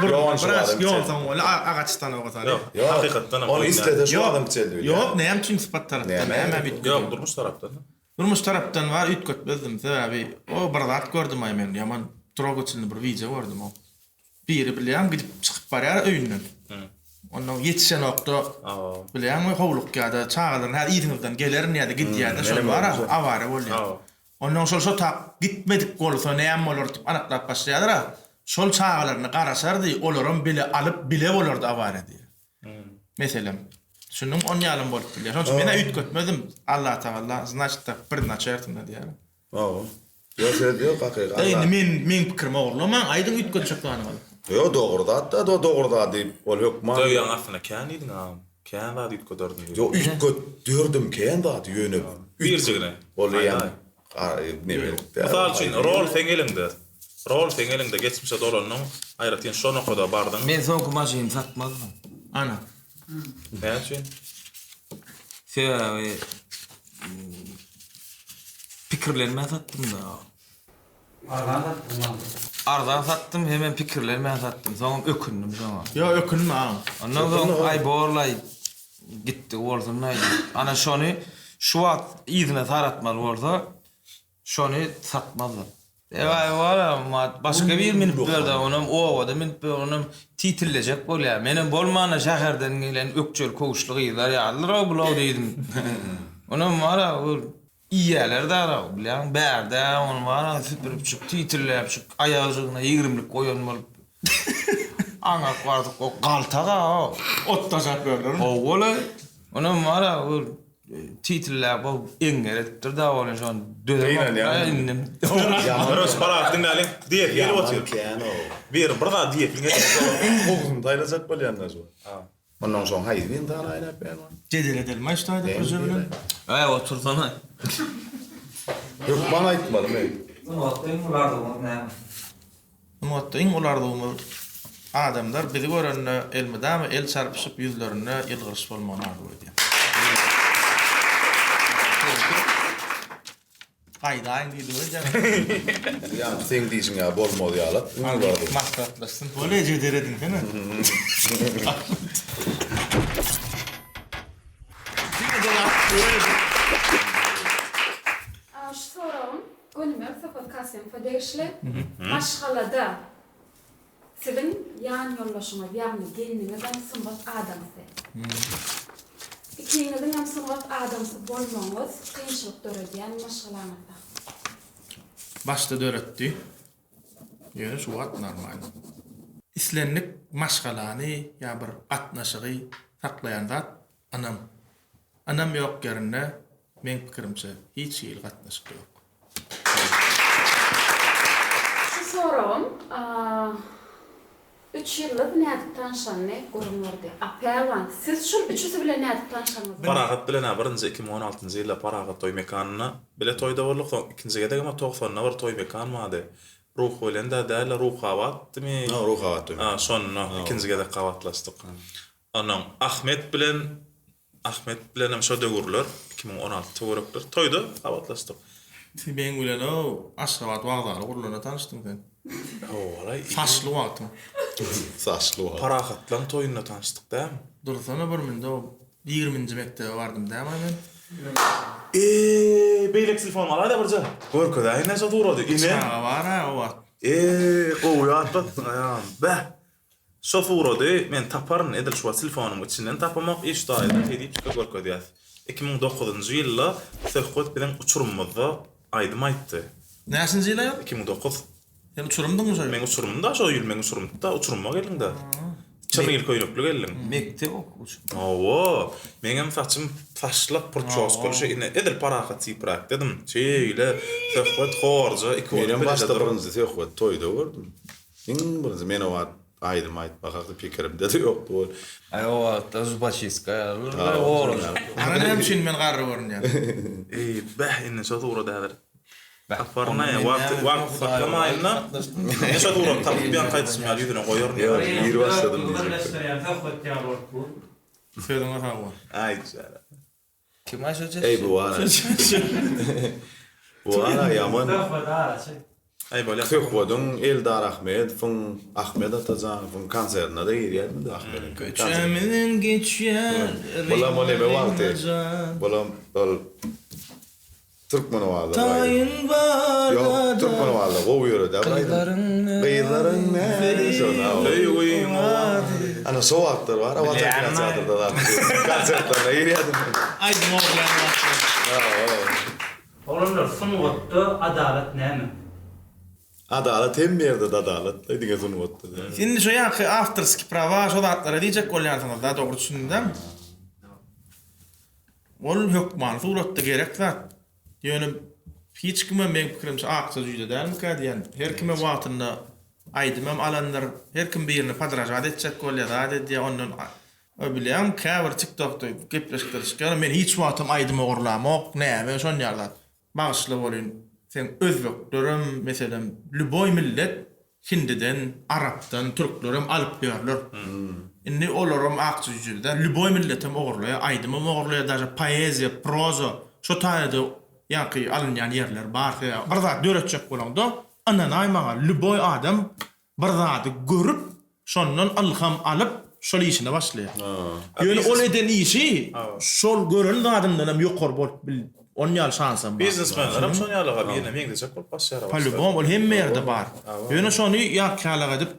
Ýoň şu Biraz adam ýoň kiçeldi. soň ol agaç stanoga sary. Ýok, hakykatdanam. Ony islese şu Ýok. adam kiçeldi bilýär. Ýok, näme üçin sypat tarapdan? Näme? Näme üýtgedi? Ýok, durmuş tarapdan. Durmuş tarapdan bar üýtgetmezdim sebäbi o bir zat gördümaý men ýaman trogatelny bir wideo gördüm o biri bilýäň gidip çykyp barýar öýünden ondan ýetişenokda bilýäňmi howlukýada çagalaryny häzir yzyňyzdan gelerin diýýäde gidýäde şol bara awariýa bolýar ondan şol şo tap gitmedik bolsa näme bolar diýip anyklap başlaýarlar şol çagalaryny garaşardy olaram bile alyp bile bolardy awariýa diýýär. Meselem, düşündiňmi? On ýalym bolup bilýär. Şonuň üçin men-ä üýtgetmezdim. Allatagalla, znaçt tak, prednaçertano diýýär. Hawa. Ýok söz ýok hakyky Alla. Indi men meň pikirimi ogurlamaň aýdyň üýtgetjek zadyňyzy. Ýok dogry zat da dogry zat diýip ol hökman. Söýýäň aslynda kän diýdiň agam. Kän zat üýtgederdim diýdiň. Ýok üýtgederdim kän zat ýöne. Birjigini. Ol eýýäm Mysal üçin rol seň eliňde. Rol seň eliňde geçmişe dolandyň aýratyn şo nokada bardyň. Men soňky maşynymy satmazdym. Ana. Näme üçin? Sebäbi pikirlenmän satdym-da. Arzan satdyň maňa. Arzan satdym hemem pikirlenmän satdym. Soňam ökündim şoňa. Ýok ökünme agam. Ondan soň aý borlaý gitdigi bolsun-laý diýip. Ana şony şu wagt yzyna saratmaly bolsa şony satmazdym. Ewaý wala başga biri münüp ýördi onam obada münüp ýör onam titillejek bolýar. Menem bolmanda şäherden gelen ökjeli köwüşli gyzlar ýalydyr-ow bulaw diýdim. Onam wala Iýýäler dara, bilýäň, bärde ony bar-a süpüripjik, titirläpjik, aýagjygyna ýigrimlik goýan bolup, aňak bardyk, o galtak-a o. Ot daşap ýörlermi? Hawa-la, onam bar-a, ol titirläp, o eňňer edipdir-dä, ony şony dözemok-da indi. Ýöne Parahat diňläliň, diýesi gelip otyr. Ýaman kän-ow. Biri bir zat diýesiň gelýär. Iň gowusyny saýlajak bolýan-da şu. Ondan soň haýsy birini sanaýyn äpbän ony? Jedel edelmaý şu taýda Pürje bilen. Äý otursana. Hökman aýtmalymy? Sungatda iň uly arzuwyňyz näme? Sungatda iň uly arzuwymyz adamlar bizi görende elmydama el çarpyşyp ýüzlerinde ýylgyryş bolmagyny arzuw edýän. Gaýdaýyn diýdi öýdýän. Ýaňky seň diýşiň ýaly bolmaz ýaly. Maslahatlaşsyn. Bolýa jedel edinsene. Şu soragym gönümel Söhbet Kasymowa degişli. Maşgalada Siziň ýan ýoldaşyňyz, ýagny gelniňizem sungat adamsy. Ikiňiziňem sungat adamsy bolmagyňyz kynçylyk döredýärmi maşgalaňyzda? Başda döretdi. Ýöne şu wagt normalny. Islendik maşgalany ýa bir gatnaşygy saklaýan zat ynam. Ynam ýok ýerinde meň pikirimçe hiç hili gatnaşyk ýok. Şu soragym üç ýyldyz nädip tanşanyny gürrüň berdi. A Pälwan siz şul üçüsi bilen nädip tanşanyňyzy? Parahat bilen-ä birinji 2016 njy ýylda Parahat toý mekanynda bile toýda bolduk, soň ikinji gezegem-ä togsanda bir toý mekan bardy. Ruhubelend-ä däl-de Ruhabatdymy? Ha, Ruhabat toý mekany. Ha, şonda ikinji gezek gabatlaşdyk. Onnoň Ahmet bilen Ahmet bilenem şo döwürler, 2016 töwerekler toýda gabatlaşdyk. Sen meň bilen-ow Aşgabat wokzaly gurlanda tanyşdyň sen. Hawa-laý. Saçly wagtyň. Saçly wagty. Parahatlaň toýunda tanyşdyk dämi? Dursana bir münde o ýigriminji mekdebe bardym dämi men? Eee, beýleki telefonymy alaý-da birje. Görkezäýin-dä şo suraty. Ine. Çaga bar-a o wagt. Eee, gowy ýatlatdyň aýam. Bäh. Şo surady men taparyn edil şu wagt telefonymyň içinden tapamok iş daýyda şeýdip görkezýäs. 2009-njy ýylda Söhbet biziň uçurymyzda aýdym aýtdy. Näçinji ýyl aýol? 2009. Sen uçurymdyňmy şo ýyl? Meň uçurymda şo ýyl meň uçurymda uçuryma geldiňdä. Çyrgil köýnekli geldiň. Mekdep okuwçy. Hawa. Meňem saçym saçlak purçoskaly şo ine edil parahat tipräkdedim. Şeýle Söhbet horja iki bolup Menem bileje başda durup. birinji Söhbet toýda gördüm. Iň birinji men o wagt Aýdym aýtmak hakda pikirimde-de ýokdy ol. Aý o wagtda zubaçistka ýaly gorajyk. Ana näme üçin men garry görünýän. Eý bäh indi şo surat häzir taparyn-aý wagt wagt saklamaýyn-da men şo suraty tapyp ýaňky aýdyşym ýaly ýüzüne goýaryn. Ýok ir başladym diýjekdim. Birleşdirýän söhbet ýaly bolup dur. Sözüňe sag bol. Aý jana. Kim aý şo Eý bu wara. Bu wara ýaman. Söhbet araçy. Aý bolýa. Söhbediň Eldar Ahmedowyň, Ahmet Atajanowyň konsertine-de girýärdim-de Ahmediň. Köçämizden geçýär Bulam ol neme wagty. Bulam ol Türkmenowazda bir aýdym. Taýyn bar Ýok, Türkmenowazda gowy ýöredi bir aýdym. Gyzlaryň näzi şol. Söýgüň owazy. Ana şo wagtlar bar, Watan kinoteatrda zat. Konsertlerine girýärdim. Aýdym ogurlaýan wagtlar. Oglanlar sungatda adalat näme? Adalat hemme ýerde-de adalat, diňe sungatda däl. Indi şo ýaňky awtorskiý prawa şo zatlara diýjek bolýansyňyz-da dogry düşündim-dämi? Ol hökmany suratda gerek zat. Ýöne. Hiç kimem meň pikirimçe akja jüýje dälmikä diýýän. Her kimem wagtynda aýdymam alandyr. Her kim birine podražat etjek bolýar, zat edýär. Ondan bilýäňmi käbir tiktokda gepleşikler çykýar. Men hiç wagtam aýdym ogurlamok, näme şon ýaly zat. Bagyşla bolyn, seň özbeklerem meselem lýuboý millet Hindiden, arapdan, türklerem alyp ýörler. Indi olaram akja jüýjeli däl. Lýuboý milletem ogurlaýar, aýdymam ogurlaýar, daže poeziýa, proza şo taýda ýaňky alynýan ýerler bar. Sebäbi bir zat döretjek bolaňda, ynanaý maňa, lýuboý adam bir zady görüp, şondan ylham alyp, şol işine başlaýar. Ýöne ol eden işi şol gören zadyndanam ýokary bolup bil, Onun ýaly şansam bar. Biznesmenlerem şon ýalyga birine meňzejek bolup başlaýar. Polibom ol hemme ýerde bar. Ýöne şony ýalk-ýalak edip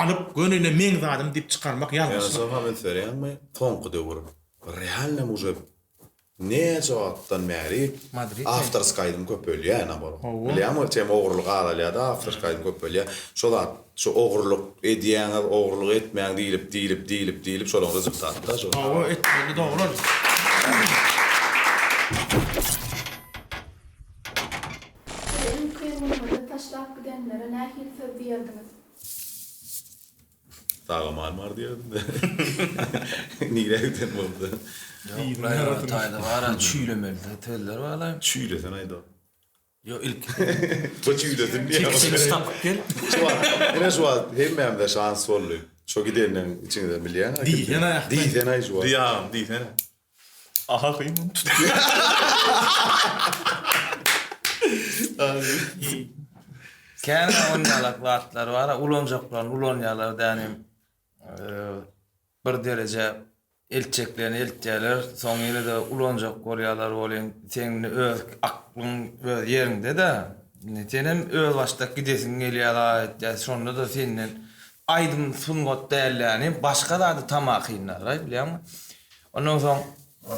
alyp göni ine meň zadym diýip çykarmak Ýöne ýalňyşlyk. soňam üns berýäňmi soňky döwür realno uje näçe wagtdan bäri awtorskiý aýdym köpelýär naborot. Bilýäňmi ol tema ogurlyk azalýada awtorskiý aýdym köpelýär. Şo zat şo ogurlyk edýäňiz ogurlyk etmäň diýlip diýlip diýlip diýlip şolaň rezultaty-da şo. Hawa etmeli dogry ol. Sizi iň kyn günüňizde taşlap gidenlere nähili söz diýerdiňiz? Sag-aman bar diýerdim-de. Nirä giden bolsa. Ýok, taýda bar-a çüýlemeli sözler bar-la. Çüýlesen aýda. Ýok ilki. Bu çüýlesin diýýär. Çekiç tapyp gel. Şu wagt, ine şu wagt hemmämize şans boldy. Şo gidenleň içiňizde bilýäň-ä. Diýsene aýakda. Diýsene şu wagt. Diý agam, diýsene. Aha hym tutdy. Kän onýalak zatlar bar, ulanjaklaryny ulanýarlar dänim. Bir dereje Eltjeklerini eltýärler, soň ýene-de ulanjak bolýarlar welin, seň indi öz aklyň öz ýeriňde-dä. Indi senem özbaşdak gidesiň gelýär aýtýar, şonda-da senden aýdym sungat dälläni başga zady tamakinler-aý bilýäňmi? Ondan soň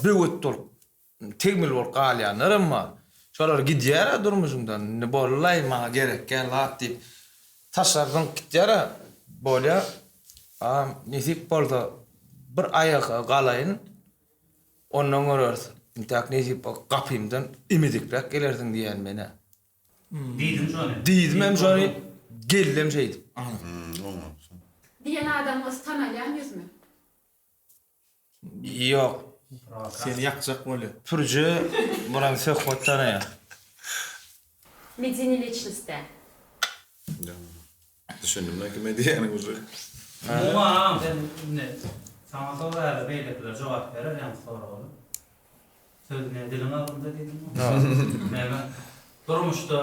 böwet bolup Tegmil bolup galýanlaram bar. Şolar gidýär-ä durmuşyňdan, indi boldy-laý, maňa gerek däl zat diýip, taşlap zyňyp gitýär-ä. Bolýa, agam, nesip bolsa, bir aýaga galaýyn, ondan göreris. Intäk nesip bolsa, gapymdan imidikräk gelersiň diýýän men-ä. Diýdim şony. Diýdimem şony, geldem şeýdip. Diýen adamyňyz tanalýan ýüzmi? Ýok. Seni ýakjak bolýa. Pürje buram söhbet tanaýar. Medeni liçnost däl. Düşündim men kime diýýäniň uje. Muňa agam sen indi saňa soraýarlar beýlekiler jogap berer ýaňky soraga. Söz ne diliň agzynda diýdiňmi? Näme durmuşda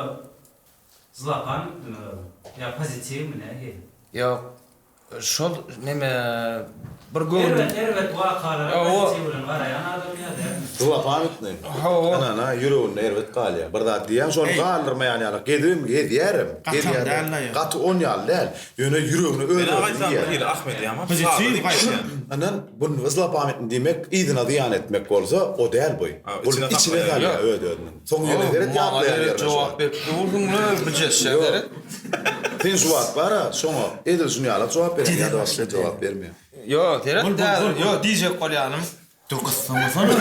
zlopamytnymy özüň ýa pozitiwmi nähili? Ýok. Şol neme bir göwnüm. Erbet erbet wakalara pozitiw bilen garaýan adam ýa dälmi? Zlopamytny. Hawa. Ynana ýüreginde erbet galýar. Bir zat diýýäň şony galdyrmaýan ýaly gezibem gezýärem. Gatam däl-le. Gaty on ýaly däl. Ýöne ýüregine öz Men özüni aýtsam diýýär. bir hili Ahmedi ýaman Pozitiw sada diýip gaýtýan. düşünýän. Yndan bu zlopamytny diýmek yzyna zyýan etmek bolsa o däl bu. Bul Içine içine saklaýar. salýar öz özüniň. Soň ýene seret Maňa ýatlaýan derek ýerine şu jogap wagt. berip dursuň-la, bijeşşä seret. Sen şu wagt bar-a, şoňa edil şuny ýalak jogap berýäň ýa-da başga jogap bermeýäň. Ýok, seret däl, ýok, diýjek bolýanym. Dur gyssanmasana.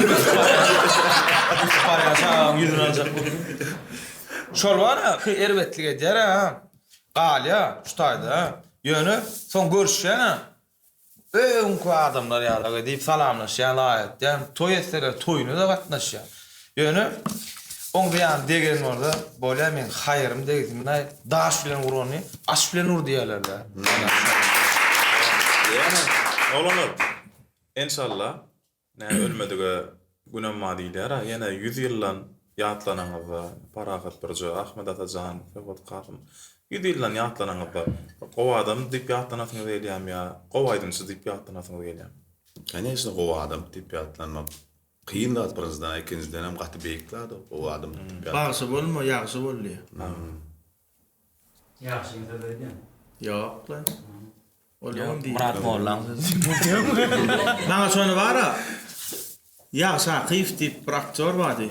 Ösüp barýan çagaň ýüzüni aljak bolup. Şol bar-a, erbetlik edýär-ä, galýar şu taýda. Ýöne soň görüşýän-ä, Öňki adamlar ýaly diýip salamlaşýan, laý etýän, toý etseler toýuna-da gatnaşýan. Ýöne oň zyýany degen bolsa, bolýa meň haýrym degsin-aý, daş bilen urany aş bilen ur diýerler-dä. Ýöne, oglanlar, enşalla, Nä ölmedige günem bar diýilýär-ä, ýene ýüz ýyldan ýatlanaňyzda, Parahat Pürje, Ahmet Atajan, Söhbet Kasym, ýüz ýyldan ýatlanaňyzda, gowy adam diýip ýatlanasyňyz gelýärmi ýa gowy aýdymçy diýip ýatlanasyňyz gelýärmi? Koneçno gowy adam diýip ýatlanmak kyn zat birinjiden, ikinjidenem gaty beýik zat o gowy adam diýip ýatlanmak. Bagşy bolma, ýagşy bol diýýär. Ýagşyň sözi öýdýän. Ýok-la. Ol öň diýdi. Myrat mollaň sözi. Maňa şony bar-a, Ýagşy Akyýew diýip bir aktýor bardy.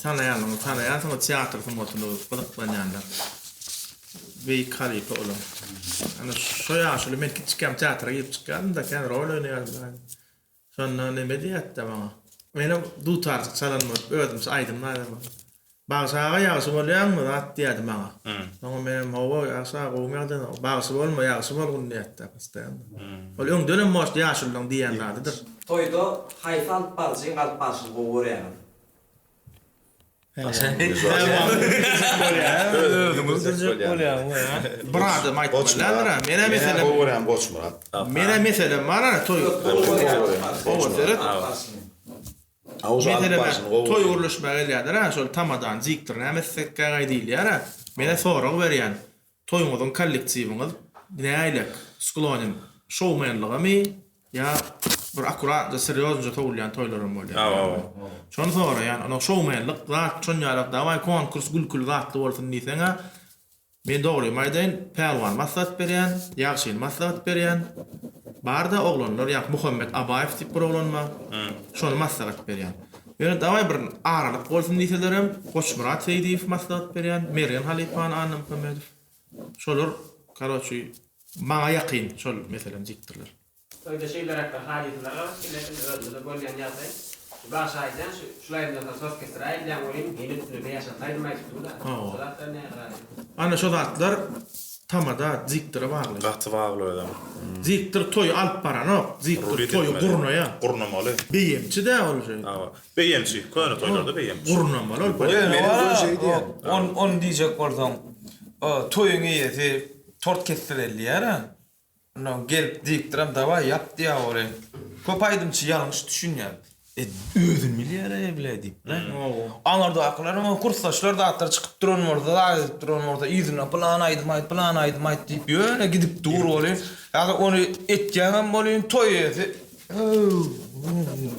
Tanaýanlaryňyz tanaýansyňyz, teatr sungatyna gyzyklanýanlar. Beýik halypa olam. Ana şo ýaşuly men kiçikäm teatra girip çykýardym-da, kän rol oýnaýardym. Şonda neme diýýärdi-de maňa. Menem dutarjyk çalan bolup özümçe aýdym aýdarman. Bagşy aga ýagşy bolýaňmy zat diýýärdi maňa. Soňam menem hawa ýagşy aga gowymy ýagdaýyň bagşy bolma ýagşy bolgun diýýärdi postoýanno. Ol öňdenem может ýaşulylaň diýýän zadydyr. Toýda haýsy alyp baryjyň alyp barşyny gowy görýäňiz? Bir adam aýtmaly däldir-ä. Menä meselem. Gowy görýän Goçmyrat. Menä meselem bar-a toý. Gowy seret. Meselem, toý gürleşmäge gelýärler-ä, şol tamadan, diktor näme etsekkägaý diýilýär-ä. Men-ä sorag berýän, toýuňyzyň kollektiwiňiz nähilek, sklonен şoumenlygamy ýa bir akkuratnyja, serýoznyja sowulýan toýlaram bolýar. Şony soraýan. Onok şoumenlik zat, şon ýalak dawaý konkurs gülküli zatly bolsun diýseň-ä, Men dogrymy aýdaýyn, Pälwany maslahat berýän, Ýagşyny maslahat berýän. Bar-da oglanlar, ýa Muhammet Abaýew diýip bir oglan bar. Şony maslahat berýän. Ýöne dawaý bir aralyk bolsun diýselerem, Goçmyrat Seýdiýew maslahat berýän, Mergen halypany Annamuhammedow. Şolar, karoçi, maňa ýakyn şol meselem diktorlar. Toýda şeýleräk bir hadysalar gabat gelýär, indi özümize bolýan ýagdaý. Şu bagşy aýdýan şu şul aýdymdan soň sos kesdiräýilýän welin, ýene üstüne bäş-alty aýdym aýdyp dur-da. Şo zatlar näme garaýaň? Ana şo zatlar tamada diktora bagly. Gaty bagly özem. Diktor toýy alyp baranok, diktor toýy gurnaýar. Gurnamaly. Beýemçi-dä ol şeý. Hawa. Beýemçi. Köne toýlarda beýemçi. Gurnamaly ol. Ony diýjek bolsaň, toýuň eýesi tort kesdirelýär-ä. Ondan gelip diktoram dawaý ýap diýýär ony. Köp aýdymçy ýalňyş düşünýär. E özüni bilýär-eý bile diýip-le. Aňyrdakylaryň kursdaşlar zatlar çykyp duran bolsa, zat edip duran bolsa, yzyndan pylan aýdym aýt, pylan aýdym aýt diýip ýöne gidip dur welin, ýa-da ony etýäňem welin toý eýesi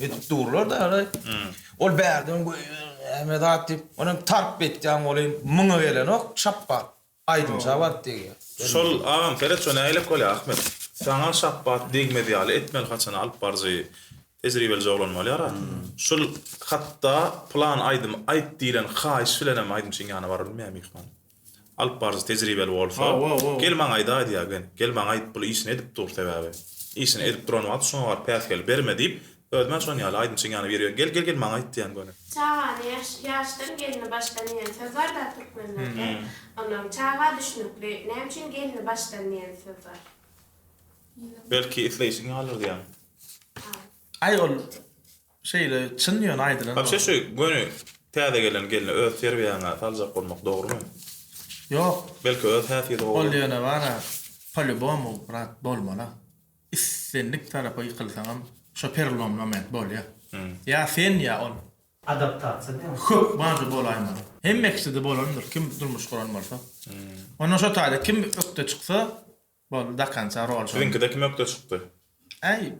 edip durlar-da. Ol bärden goýber, zat diýip, onam tarp etýäň welin muňa gelenok, şapbat. Aýdymça baryp degýär. Şol agam seret şo nägilek bolýar Ahmet. Saňa şapbat degmez ýaly etmeli haçan alyp baryjy tejribelije oglan bolýara. Şul hatda pylan aýdymy aýt diýlen haýyş bilenem aýdymçyň ýanyna baryp bilmeýär myhman. Alyp baryjy tejribeli bolsa gel maňa aýdaý diýýär gen. Gel maňa aýt bul işini edip dur sebäbi. Işini edip duran wagty şoňa baryp päsgel berme diýip Özüm-ä şon ýaly, aýdymçyň ýanyna girýän, gel, gel, gel, maňa aýt diýýän göni. Çagany ýaş, ýaşdan gelni başdan diýen söz bar-da türkmenlerde. Onnoň çaga düşnükli, näme üçin gelni başdan diýen söz bar? Belki isleýşiň ýalydyr diýýän. Aý ol şeýle çyn ýöne aýdylan. Wapşe şu göni täze gelen gelni öz terbiýäňe saljak bolmak dogrymy? Ýok. Belki öz häsiýeti gowy. Ol ýöne bar-a, po-lýubomu, brat, bolmaly. Islendik tarapa ýykylsaňam şo perelomny moment bolýa. Ýa sen ýa ol. Adaptasiýa diýýän. Hökman şo bolaýmaly. Hemme kişide bolandyr kim durmuş guran bolsa. Onda şo taýda kim ökde çyksa boldy do konca rol şonda. Siziňkide kim ökde çykdy? Äý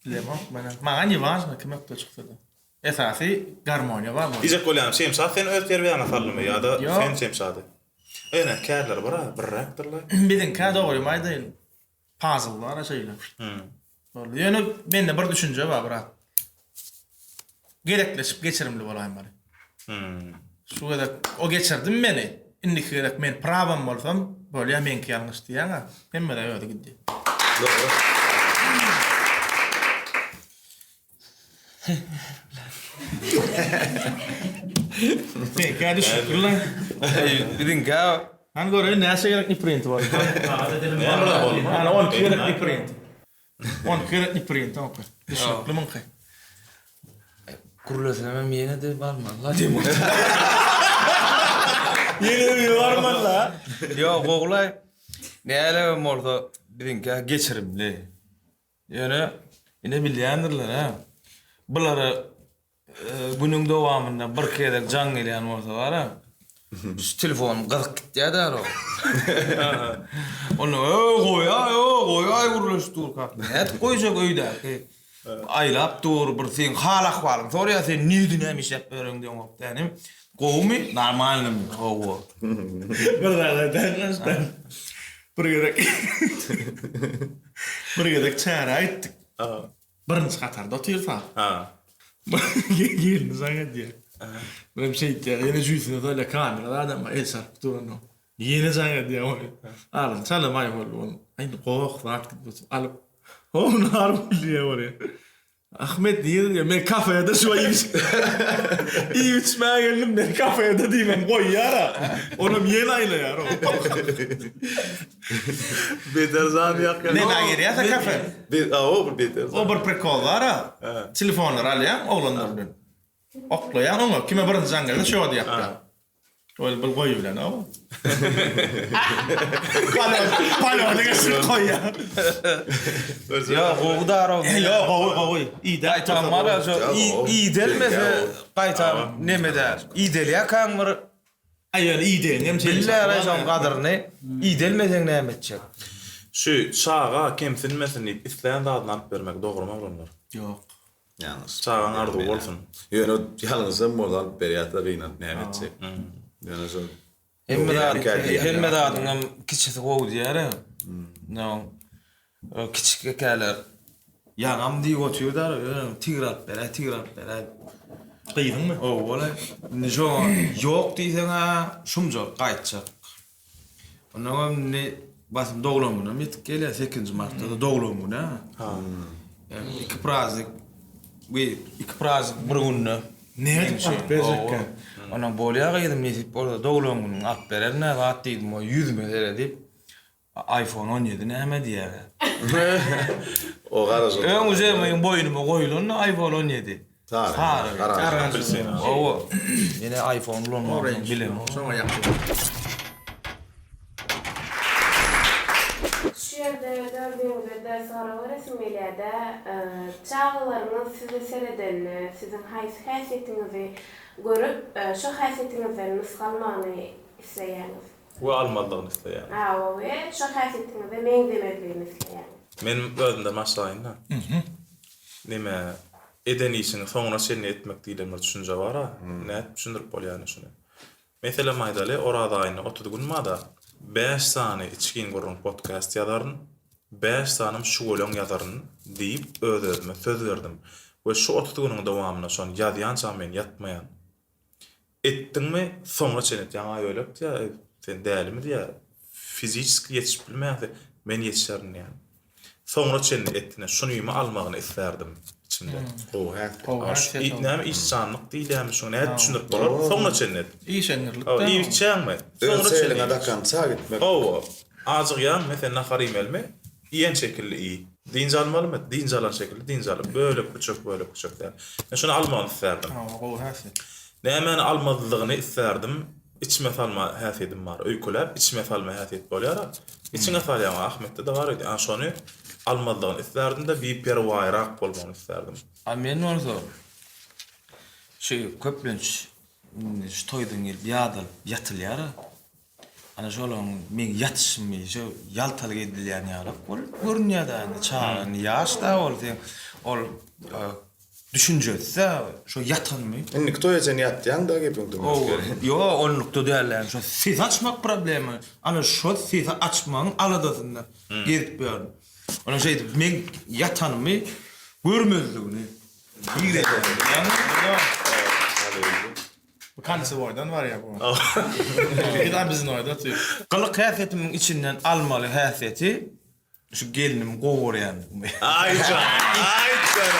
bilemok menä. Maňa ne важno kim ökde çyksada. Esasy garmoniýa bar boldy. Diýjek bolýanym Şemşat seni öz terbiýäňe saldymy ýa-da sen Şemşady? Ýöne kärleri bir-a birräkdirle. Biziňkä dogrymy aýdaýyn Puzzle bar-a şeýle. Boldy. Ýöne mende bir düşünje bar, brat. Gezekleşip geçirimli bolaýmaly. Şu gezek o geçirdim meni. Indiki gezek men prawam bolsam, bolýa meňki ýalňyş diýýäň-ä. Hemme-de özi gidýär. Dogry. Seňkä düşüpdir lan. Biziňkä Hany göreýin näçe gezek niprint boldy. Ana 12 gezek niprint. 12 gezek niprint oňky. Düşnükli muňky. Gürlesemem ýene-de barmaly-la diýip. Ýene öýe barmaly-la. Ýok, ogulaý. Nälemem bolsa biziňkä geçirimli. Ýöne ine bilýändirler hä. Bulara günüň dowamynda birki gezek jaň gelýän bolsa bar-a, şu telefonym gyzyp gitýär däl-ow. Onda öý goýaý, öý goýaý gürleşip durkak. Nädip goýjak öýdäki? Aýlap dur, bir seň hal-ahwalyňy soraýar, sen nirde näme işläp ýöreň diýeňok dänim. Gowumy? Normalnymy? Hawa. Bir zat aýdaýyn, bir gezek Bir gezek çärä gitdik. Birinji hatarda otyrsak. Gelni jaň edýär. Birem şeýtýär, ýene jüýsüne salýar, kamera adam bar, el çarpyp duranok. Ýene jaň edýär ony. Agzyny çalam aý boldy onuň. Aý indi goh zat gidip alyp. Ho nar boldy diýýär ony. Ahmet nirede diýýär. Men kafede şu iýip iýip içmäge geldim. Men kafede diýibem goýýar-a. Onam ýene aýlaýar o. Beter jan ýakýar. Nämä girýärse kafe? Be, a o bir beter. O bir prikol bar-a. Telefonlary alýaň oglanlar bilen. Oklaýaň oňa. Kime birinji jaň gelse şo ýakýar. Ol bir goýy bilen o. Palony geçirip goýýar. Ýa gowy darow. Ýa gowy gowy. Idäp Gaýtam bar şo idelmese gaýtam neme däl. Idelýärkäň bir Aý ýöne idegiň hem şeýle. Bilýär şoň gadyryny. Idelmeseň näme etjek? Şu çaga kemsinmesin diýip islän zadyny alyp bermek dogrymy oglanlar? Ýok. Ýalňyş. Çagaň arzuwy bolsun. Ýöne ýalňyşam bolsa alyp berýärse gynanyp näme etjek. Ýöne şol Hemme zat hemme zadyňam kiçisi gowy diýýär-ä. No. Kiçik ekäler ýaňam diýip otyr-da, ýöne tigir alyp beräý, tigir alyp beräý. Gyzyňmy? Hawa-la. Indi şoňa ýok diýseň-ä şumjalyk gaýtjak. Ondan hem indi basym doglan günem ýetip gelýär, sekizinji martda-da doglan güni. Ýagny iki praznik bir iki praznik bir günde. Nädip alyp berjekkä? Ondan bolýar gyzym nesip bolsa doglan günüňe alyp bererin-ä zat diýdim, o ýüzüme seredip, iPhone 17 näme diýýär? O garaşyp. Öň uje meň boýnuma goýulan iPhone 17. Sary. Sary. Hawa. Ýene iPhone ulanmagyny bilemok. Şoňa ýakyn. Şu ýerde dördüňize-de sorag beresim gelýär-de, çagalaryňyz size seredende, siziň haýsy häsiýetiňizi görüp, şo häsiýetiňizden nusga almagyny isleýäňiz? We almazlygyny isleýäňiz. Hawa, we şo häsiýetiňize meňzemezligini isleýäňiz. Men özümden başlaýyn-da. Neme, eden işiňi soňuna çenli etmek diýlen bir düşünje bar-a. Nädip düşündirip bolýar indi şuny? Meselem aýdaly, Oraz aýynda 30 gün bar-da, bäş sany içgin gürrüň podkast ýazaryn, bäş sanym şüweleň ýazaryn diýip öz-özüme söz berdim. We şu 30 günüň dowamynda şony ýazýançam men ýatmaýan. Etdiňmi, soňuna çenli et. Ýaňy Aýbölek diýýär, eý, sen dälimi diýýär, fiziçeski ýetişip bilmeýäň, men ýetişerin diýýär. Soňuna çenli et, ine, şunymy almagyny islärdim içimde. Gowy häsiýet. Gowy häsiýet. Näme işjanlyk diýilýärmi şuňa, nädip düşündirip bolar? Soňuna çenli et. Işeňňirlik. Iýip içýäňmi? Öz eliňe dakan ça gitmek. Hawa. Ajygýaňmy, sen nahar iýmelimi? Iýen şekilli iý. Dynç almalymy? Dynç alan şekilli dynç al. Bölek-büçek, bölek-büçek däl. Men şuny almagyny islärdim. Hawa, gowy häsiýet. Nämäni almazlygyny islärdim? Içime salma häsiýetim bar. Öýkeläp, içime salma häsiýet bolýar-a. Içiňe salýaň, Ahmetde-de bar öýdýän. Ana şony almazlygyny islärdim-de, biperwaýrak bolmagyny islärdim. A men bolsa şu köplenç indi şu toýdan gelip ýadalyp ýatylýar-a. Ana şolaryň meň ýatyşymy şo ýaltalyk edilýän ýalak bolup görünýär-dä indi çaga indi ýaş-da ol seň ol düşünjesi-dä şo ýatanymy. Indiki toýa çenli ýatýaň-da gepiň tümlüsi gerek. Ýok onlukda däl-ä şo sesi açmak problema ana şo sesi açmagyň aladasynda gezip ýörün. Onam şeýdip meň ýatanymy görmezligini. Bu konsewoýdan barýar bu. Biz obiznoýda otyr. Gylyk häsiýetimiň içinden almaly häsiýeti şu gelnimi gowy görýändigimi. Aý jan, aý jan.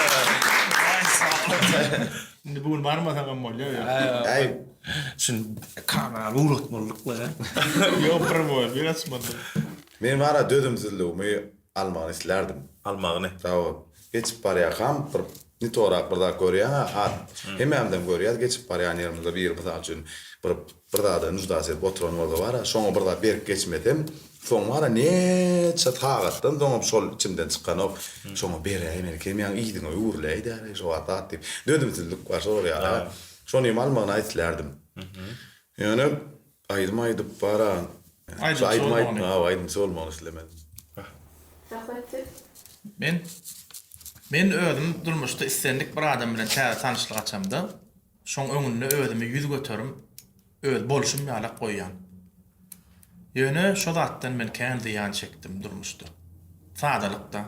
Indi bu gün barmasaňam bolýar ýa. Aý. Şuny kamerany ugratmalydyk-la. Ýok, primoý efir açmalydyk. Men bara dözümsizligimi almagyny islärdim. Almagyny. Sag bol. Geçip barýarkam bir nitorak bir zat görýäň-ä, at. Hemmämizem görýäs, geçip barýan ýerimizde biri mysal üçin bir bir zada nuždasy edip oturan bolsa bar-a, şoňa bir zat berip geçmesem, soň bar-a näçe sagatdan soňam şol içimden çykanok. Şoňa beräýmeli kem ýa yzyňa öwrüläý-dä şo wagt zat diýip. Dözümsizlik bar şolar ýaly-a. Şonym almagyny-a islärdim. Ýöne Aýdym aýdyp bara. Şu aýdym aýtma abi aýdymçy bolmagyny islemezdim. Söhbet siz. Men Men özüm durmuşda islendik bir adam bilen täze tanyşlyk açamda, şoň öňünde özümi 100% öz bolşum ýalak goýýan. Ýöne şo zatdan men kän zyýan çekdim durmuşda. Sadalykda.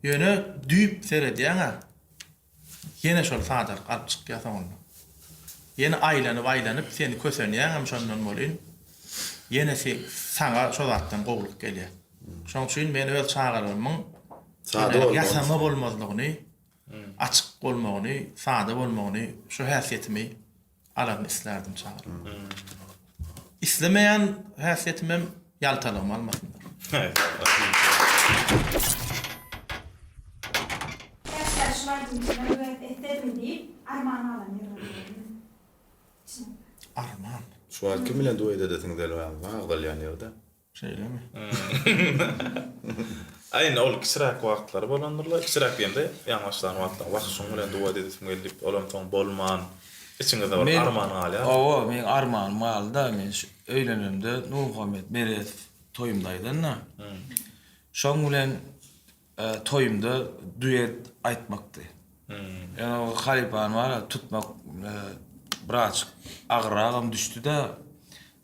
Ýöne düýp seredýäň-ä, Ýene şol sadalyk alyp çykýar soňunda. Ýene aýlanyp-aýlanyp seni kösenýäňem şondan bolyn, ýene saňa şo zatdan gowulyk gelýär. Şoň üçin men öz çagalarymyň Sada bolmagyny ýasama bolmazlygyny. Açyk bolmagyny, sada bolmagyny, şu häsiýetimi alaryny islärdim çagalarym. Islemeýän häsiýetimem ýaltalygymy almasynlar. Käşgä şul aýdym içine duet etsedim diýip arman galan ýerler boldy. Içinde. Arman. Şu wagt kim bilen duet edesiň gelýär agzalýan ýerde? Şeýlemi? Aý indi ol kiçiräk wagtlary bolandyrla, kiçiräk diýemde ýaňy başlan wagtlaň wah şuň bilen duet edesim geldi diýip olam soň bolman içiňizde bir arman galýar. Hawa meň armanym galdy-da men şu öýlenemde Nurmuhammet Meredow toýumda aýdanda şoň bilen toýumda duet aýtmakdy. Ýöne o halypany bar-a tutmak birazjyk agyrragam düşdi-de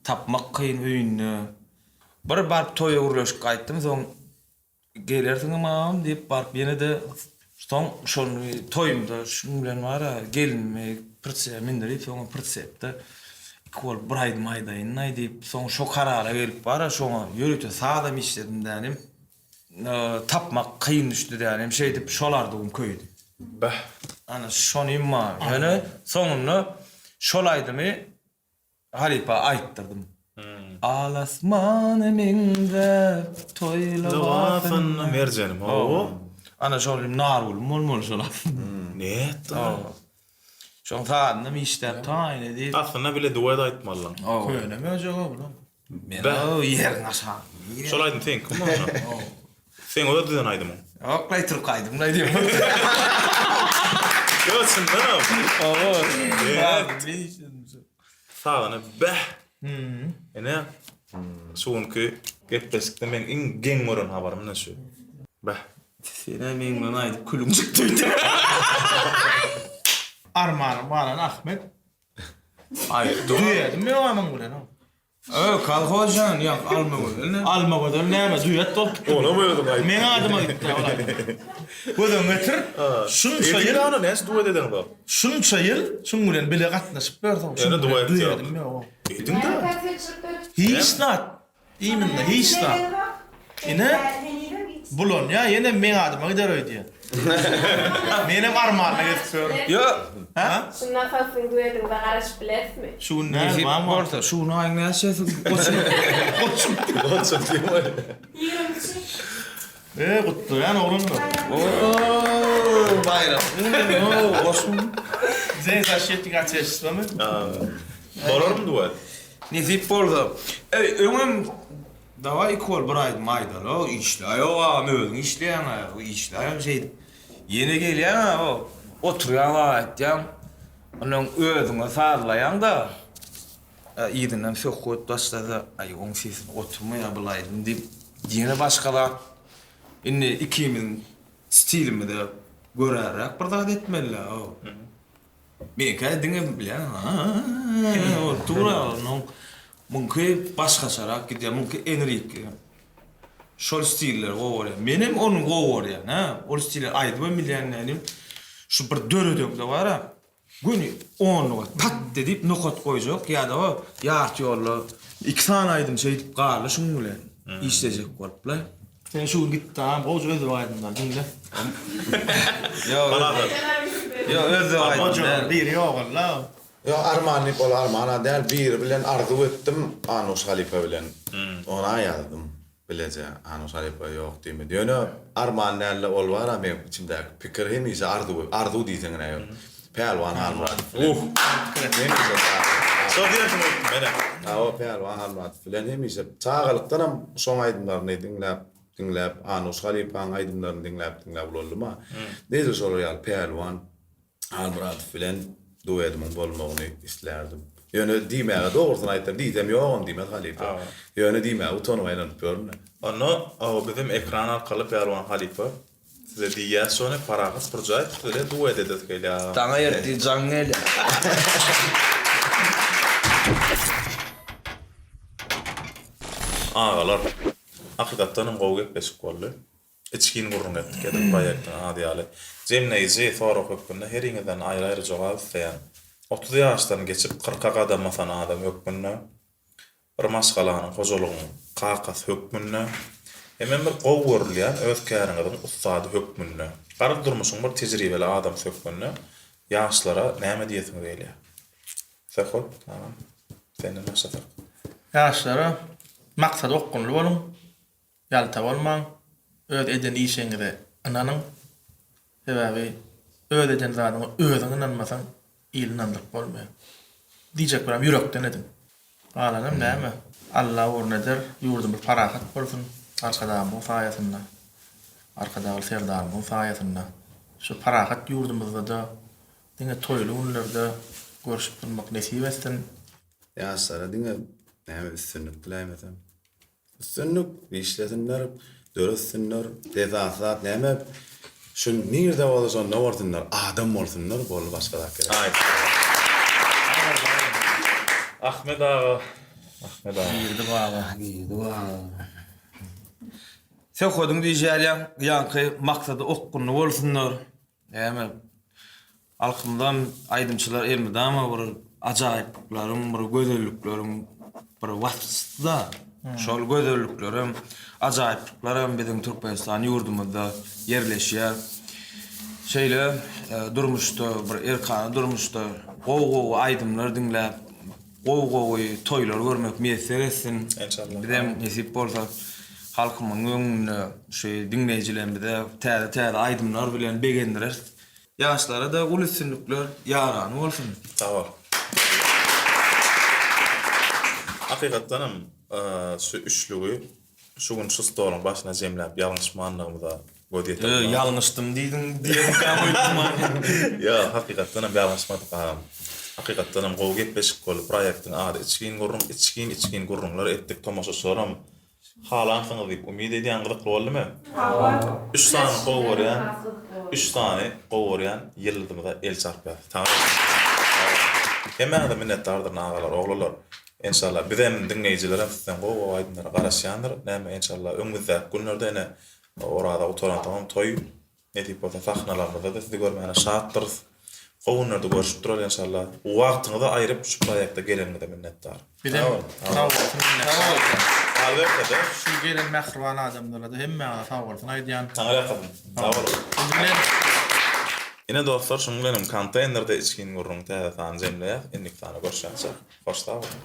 Tapmak kyn öýünde. Bir baryp toýa gürleşip gaýtdym, soň gelersiňmi agam diýip baryp ýene-de soň şony toýumda şuň bilen bar-a gelinimi prisepe mindirip soňam prisepde iki bolup bir aýdym aýdaýyn-laý diýip soň şo karara gelip bar-a şoňa ýörite sazam işledim dänim tapmak kyn düşdi dänim şeýdip şol arzuwym köýdi. Bäh. Ana şonym bar. Ýöne soňunda şol aýdymy Halypa aýtdyrdym. Al asmana meňzäp toý lybasynda. Merjenim hawa. Ana şol Nargülüm bolmaly şol aslynda. Nätdi? Şoň sazynam işläp taýyn edip. Aslynda bile duet aýtmalyň. Köne möjek-ow bulam. Men ýeriň aşagynda. Şol aýdym seňkimi onda? Seň öz düzen aýdymyň. Ýok laý türk aýdymlaý diýip. Ýok çyndanam. Hawa. Sagyny bäh. Ine şu günki gepleşikde meň iň geň gören habarym ine şu. Bäh. Sen-ä meň bilen aýdyp külüň çykdy öýdýän. Armanym galan Ahmet. Aýtdy. Duýadym ýok amyň bilen. Ö, kolhoz jan, ýa Almagözel näme? Almagözel näme, duet bolup gitdi. Onam özüň aýt. Meň adyma gitdi ol aýdym. Göz öňüňe getir, şunça ýyl. Edil ýaly näçe duet edeňzok? Şunça ýyl şuň bilen bile gatnaşyp ýörsüň, şuň bilen duedim ýok. Ediň-dä. Hiç zat. Iýminde hiç zat. Ine, bulanýar, ýene meň adyma gider öýdýär. Menem armanda gezip ýörün. Ýok. Hä? Şundan soň siziň duetiňize garaşyp bilerismi? Şu gün näme Nesip barmy? bolsa, şu gün aýyň näçesi? Goçum. Goçum. Goçum diýme. 23-i. E, gutlaýan oglanlar. Oo, baýram. Oo, goşun. День защитника Отечествamy? Bolarmy duet? Nesip bolsa. Eý, öňem Daway iki bol bir aýdym aýdaly işläýok agam özüň işleýäňä işläýem şeýdip ýene gelýäňä o oturýaň aýtýaň ondan özüňe sazlaýaňda yzyndan söhbet başlasa aý oň sesini oturmaýa bul aýdym diýip ýene başga zat indi ikimiziň stilimize göräräk bir zat etmelidä o Meňkä diňe bilýän bolup dur-a onuň muňky başgaçarak gidýär muňky enriki şol stilleri gowy görýän menem ony gowy görýän hä ol stili aýdybam bilýän dälim şu bir döredeňde bar-a göni onluga tat diýip nokat goýjak ýa-da o ýarty ýolda iki sany aýdym şeýdip galdy şuň bilen işlejek bolupla. Sen şu gün git dagam gowja özbek aýdymlary diňle. Ýok Ýok özbek aýdym däl. Biri ýogalda. Ýok arman diýip ol armana däl biri bilen arzuw etdim Anuş halypa bilen ona ýazdym bileje Anuş halypa ýok diýmedi ýöne arman dälde ol bara meň içimdäki pikir hemişe arzuw arzuw diýseň ine ýok Pälwan Halmyradow bilen hemişe Şo diýersiň öýtdüm menem. Hawa Pälwan Halmyradow bilen hemişe çagalykdanam şoň aýdymlaryny diňläp diňläp Anuş halypaň aýdymlaryny diňläp diňläp ulaldym-a. Edil şolar ýaly Pälwan Halmyradow bilen duedimiň bolmagyny islärdim. Ýöne diýmäge dogrusyny aýtsam diýsem ýogam diýmez halypa. Ýöne diýmäge utanyp aýlanyp ýörün-dä. Onda hawa bizem ekran arkaly Pälwan halypa Size diýýäs şony Parahat Purjaýew siz bilen duet edesi gelýär agam. Saňa ertir jaň gelýär. Agalar, hakykatdanam gowy gepleşik boldy. Içgin gürrüň etdik edil proýektiň ady ýaly. Jemleýji sorag hökmünde heriňizden aýry-aýry jogap isleýän. 30 ýaşdan geçip kyrka gadam basan adam hökmünde Bir maşgalanyň, hojalygyň kakasy hökmünde, hemem bir gowy görülýän öz käriňiziň ussady hökmünde. Garaz durmuşyň bir tejribeli adamsy hökmünde ýaşlara näme diýesiňiz gelýär? Söhbet agam, senden başlasak. Ýaşlara maksada okgunly boluň, ýalta bolmaň, öz eden işiňize ynanyň. Sebäbi öz eden zadyňa özüň ynanmasaň, il ynandyryp bolmaýar. Diýjek bolýan ýürekden ediň. Galanam näme? Alla ugruna eder, ýurdumyz parahat bolsun, Arkadagymyzyň saýasynda, Arkadagly Serdarymyzyň saýasynda. Şu parahat ýurdumyzda-da diňe toýly günlerde görşüp durmak nesip etsin. Ýaşlara diňe näme üstünlik diläýmesem. Üstünlik, işlesinler, döretsinler. Esasy zat näme? Şu nirde bolsa şonda bolsunlar, adam bolsunlar, boldy başga zat gerek däl. Ahmet aga, Ahmet aga. Girdi baga. Girdi baga. Söhbediň diýşi ýaly ýaňky maksada okgunly bolsunlar. Näme Halkymyzam aýdymçylar elmydama bir ajaýyplyklaryň, bir gözellikleriň bir waspçysy-da. Şol gözelliklerem, ajaýyplyklaram biziň Türkmenistan ýurdumyzda ýerleşýär. Şeýle durmuşda, bir erkana durmuşda gowy-gowy aýdymlar diňläp, gowy-gowy toýlar görmek miýesser etsin. Enşallah. Bizem nesip bolsa halkymyzyň öňünde şu diňleýjilerimize täze-täze aýdymlar bilen begendireris. Ýaşlara-da uly üstünlikler ýarany bolsun! Sag bol. Hakykatdanam şu üçlügi şu gün şu stoluň başyna jemläp ýalňyşmanlygymyza göz ýetirdim. Ýö, ýalňyşdym diýdiň diýenkäm öýtdüm. Ýok, hakykatdanam ýalňyşmadyk agam. Hakykatdanam gowy gepleşik boldy. Proýektiň ady içgin gürrüň, içgin-içgin gürrüňler etdik. Tomaşaçylaram Halansyňyz diýip umyt edýän gyzykly boldymy? Hawa. Üç sany gowy görýän üç sany gowy görýän ýyldyzymyza el çarpýas. Sag boluň. Hemmäňize minnetdardyryn agalar oglanlar. Enşalla bizem diňleýjilerem sizden gowy gowy aýdymlara garaşýandyr. Näme enşalla öňümizdäki günlerde ene Oraza gutaransoňam toý Nesip bolsa sahnalarymyzda-da sizi görmäne şatdyrys. Gowy günlerde görşüp duraly enşalla. Wagtyňyzy aýryp şu proýekte geleniňize minnetdar. Bizem sag bolsun minnetdar. Galyberse-de. Şu gelen mähriban adamlara-da hemmäňize sag bolsun aýdýan. Saňa ýakasyn. Sag boluň. Bilen. Ine dostlar şunuň bilenem konteýnerde içgin gürrüň täze sany jemleýäs. Indiki sanda görüşýänçäk hoş sag boluň.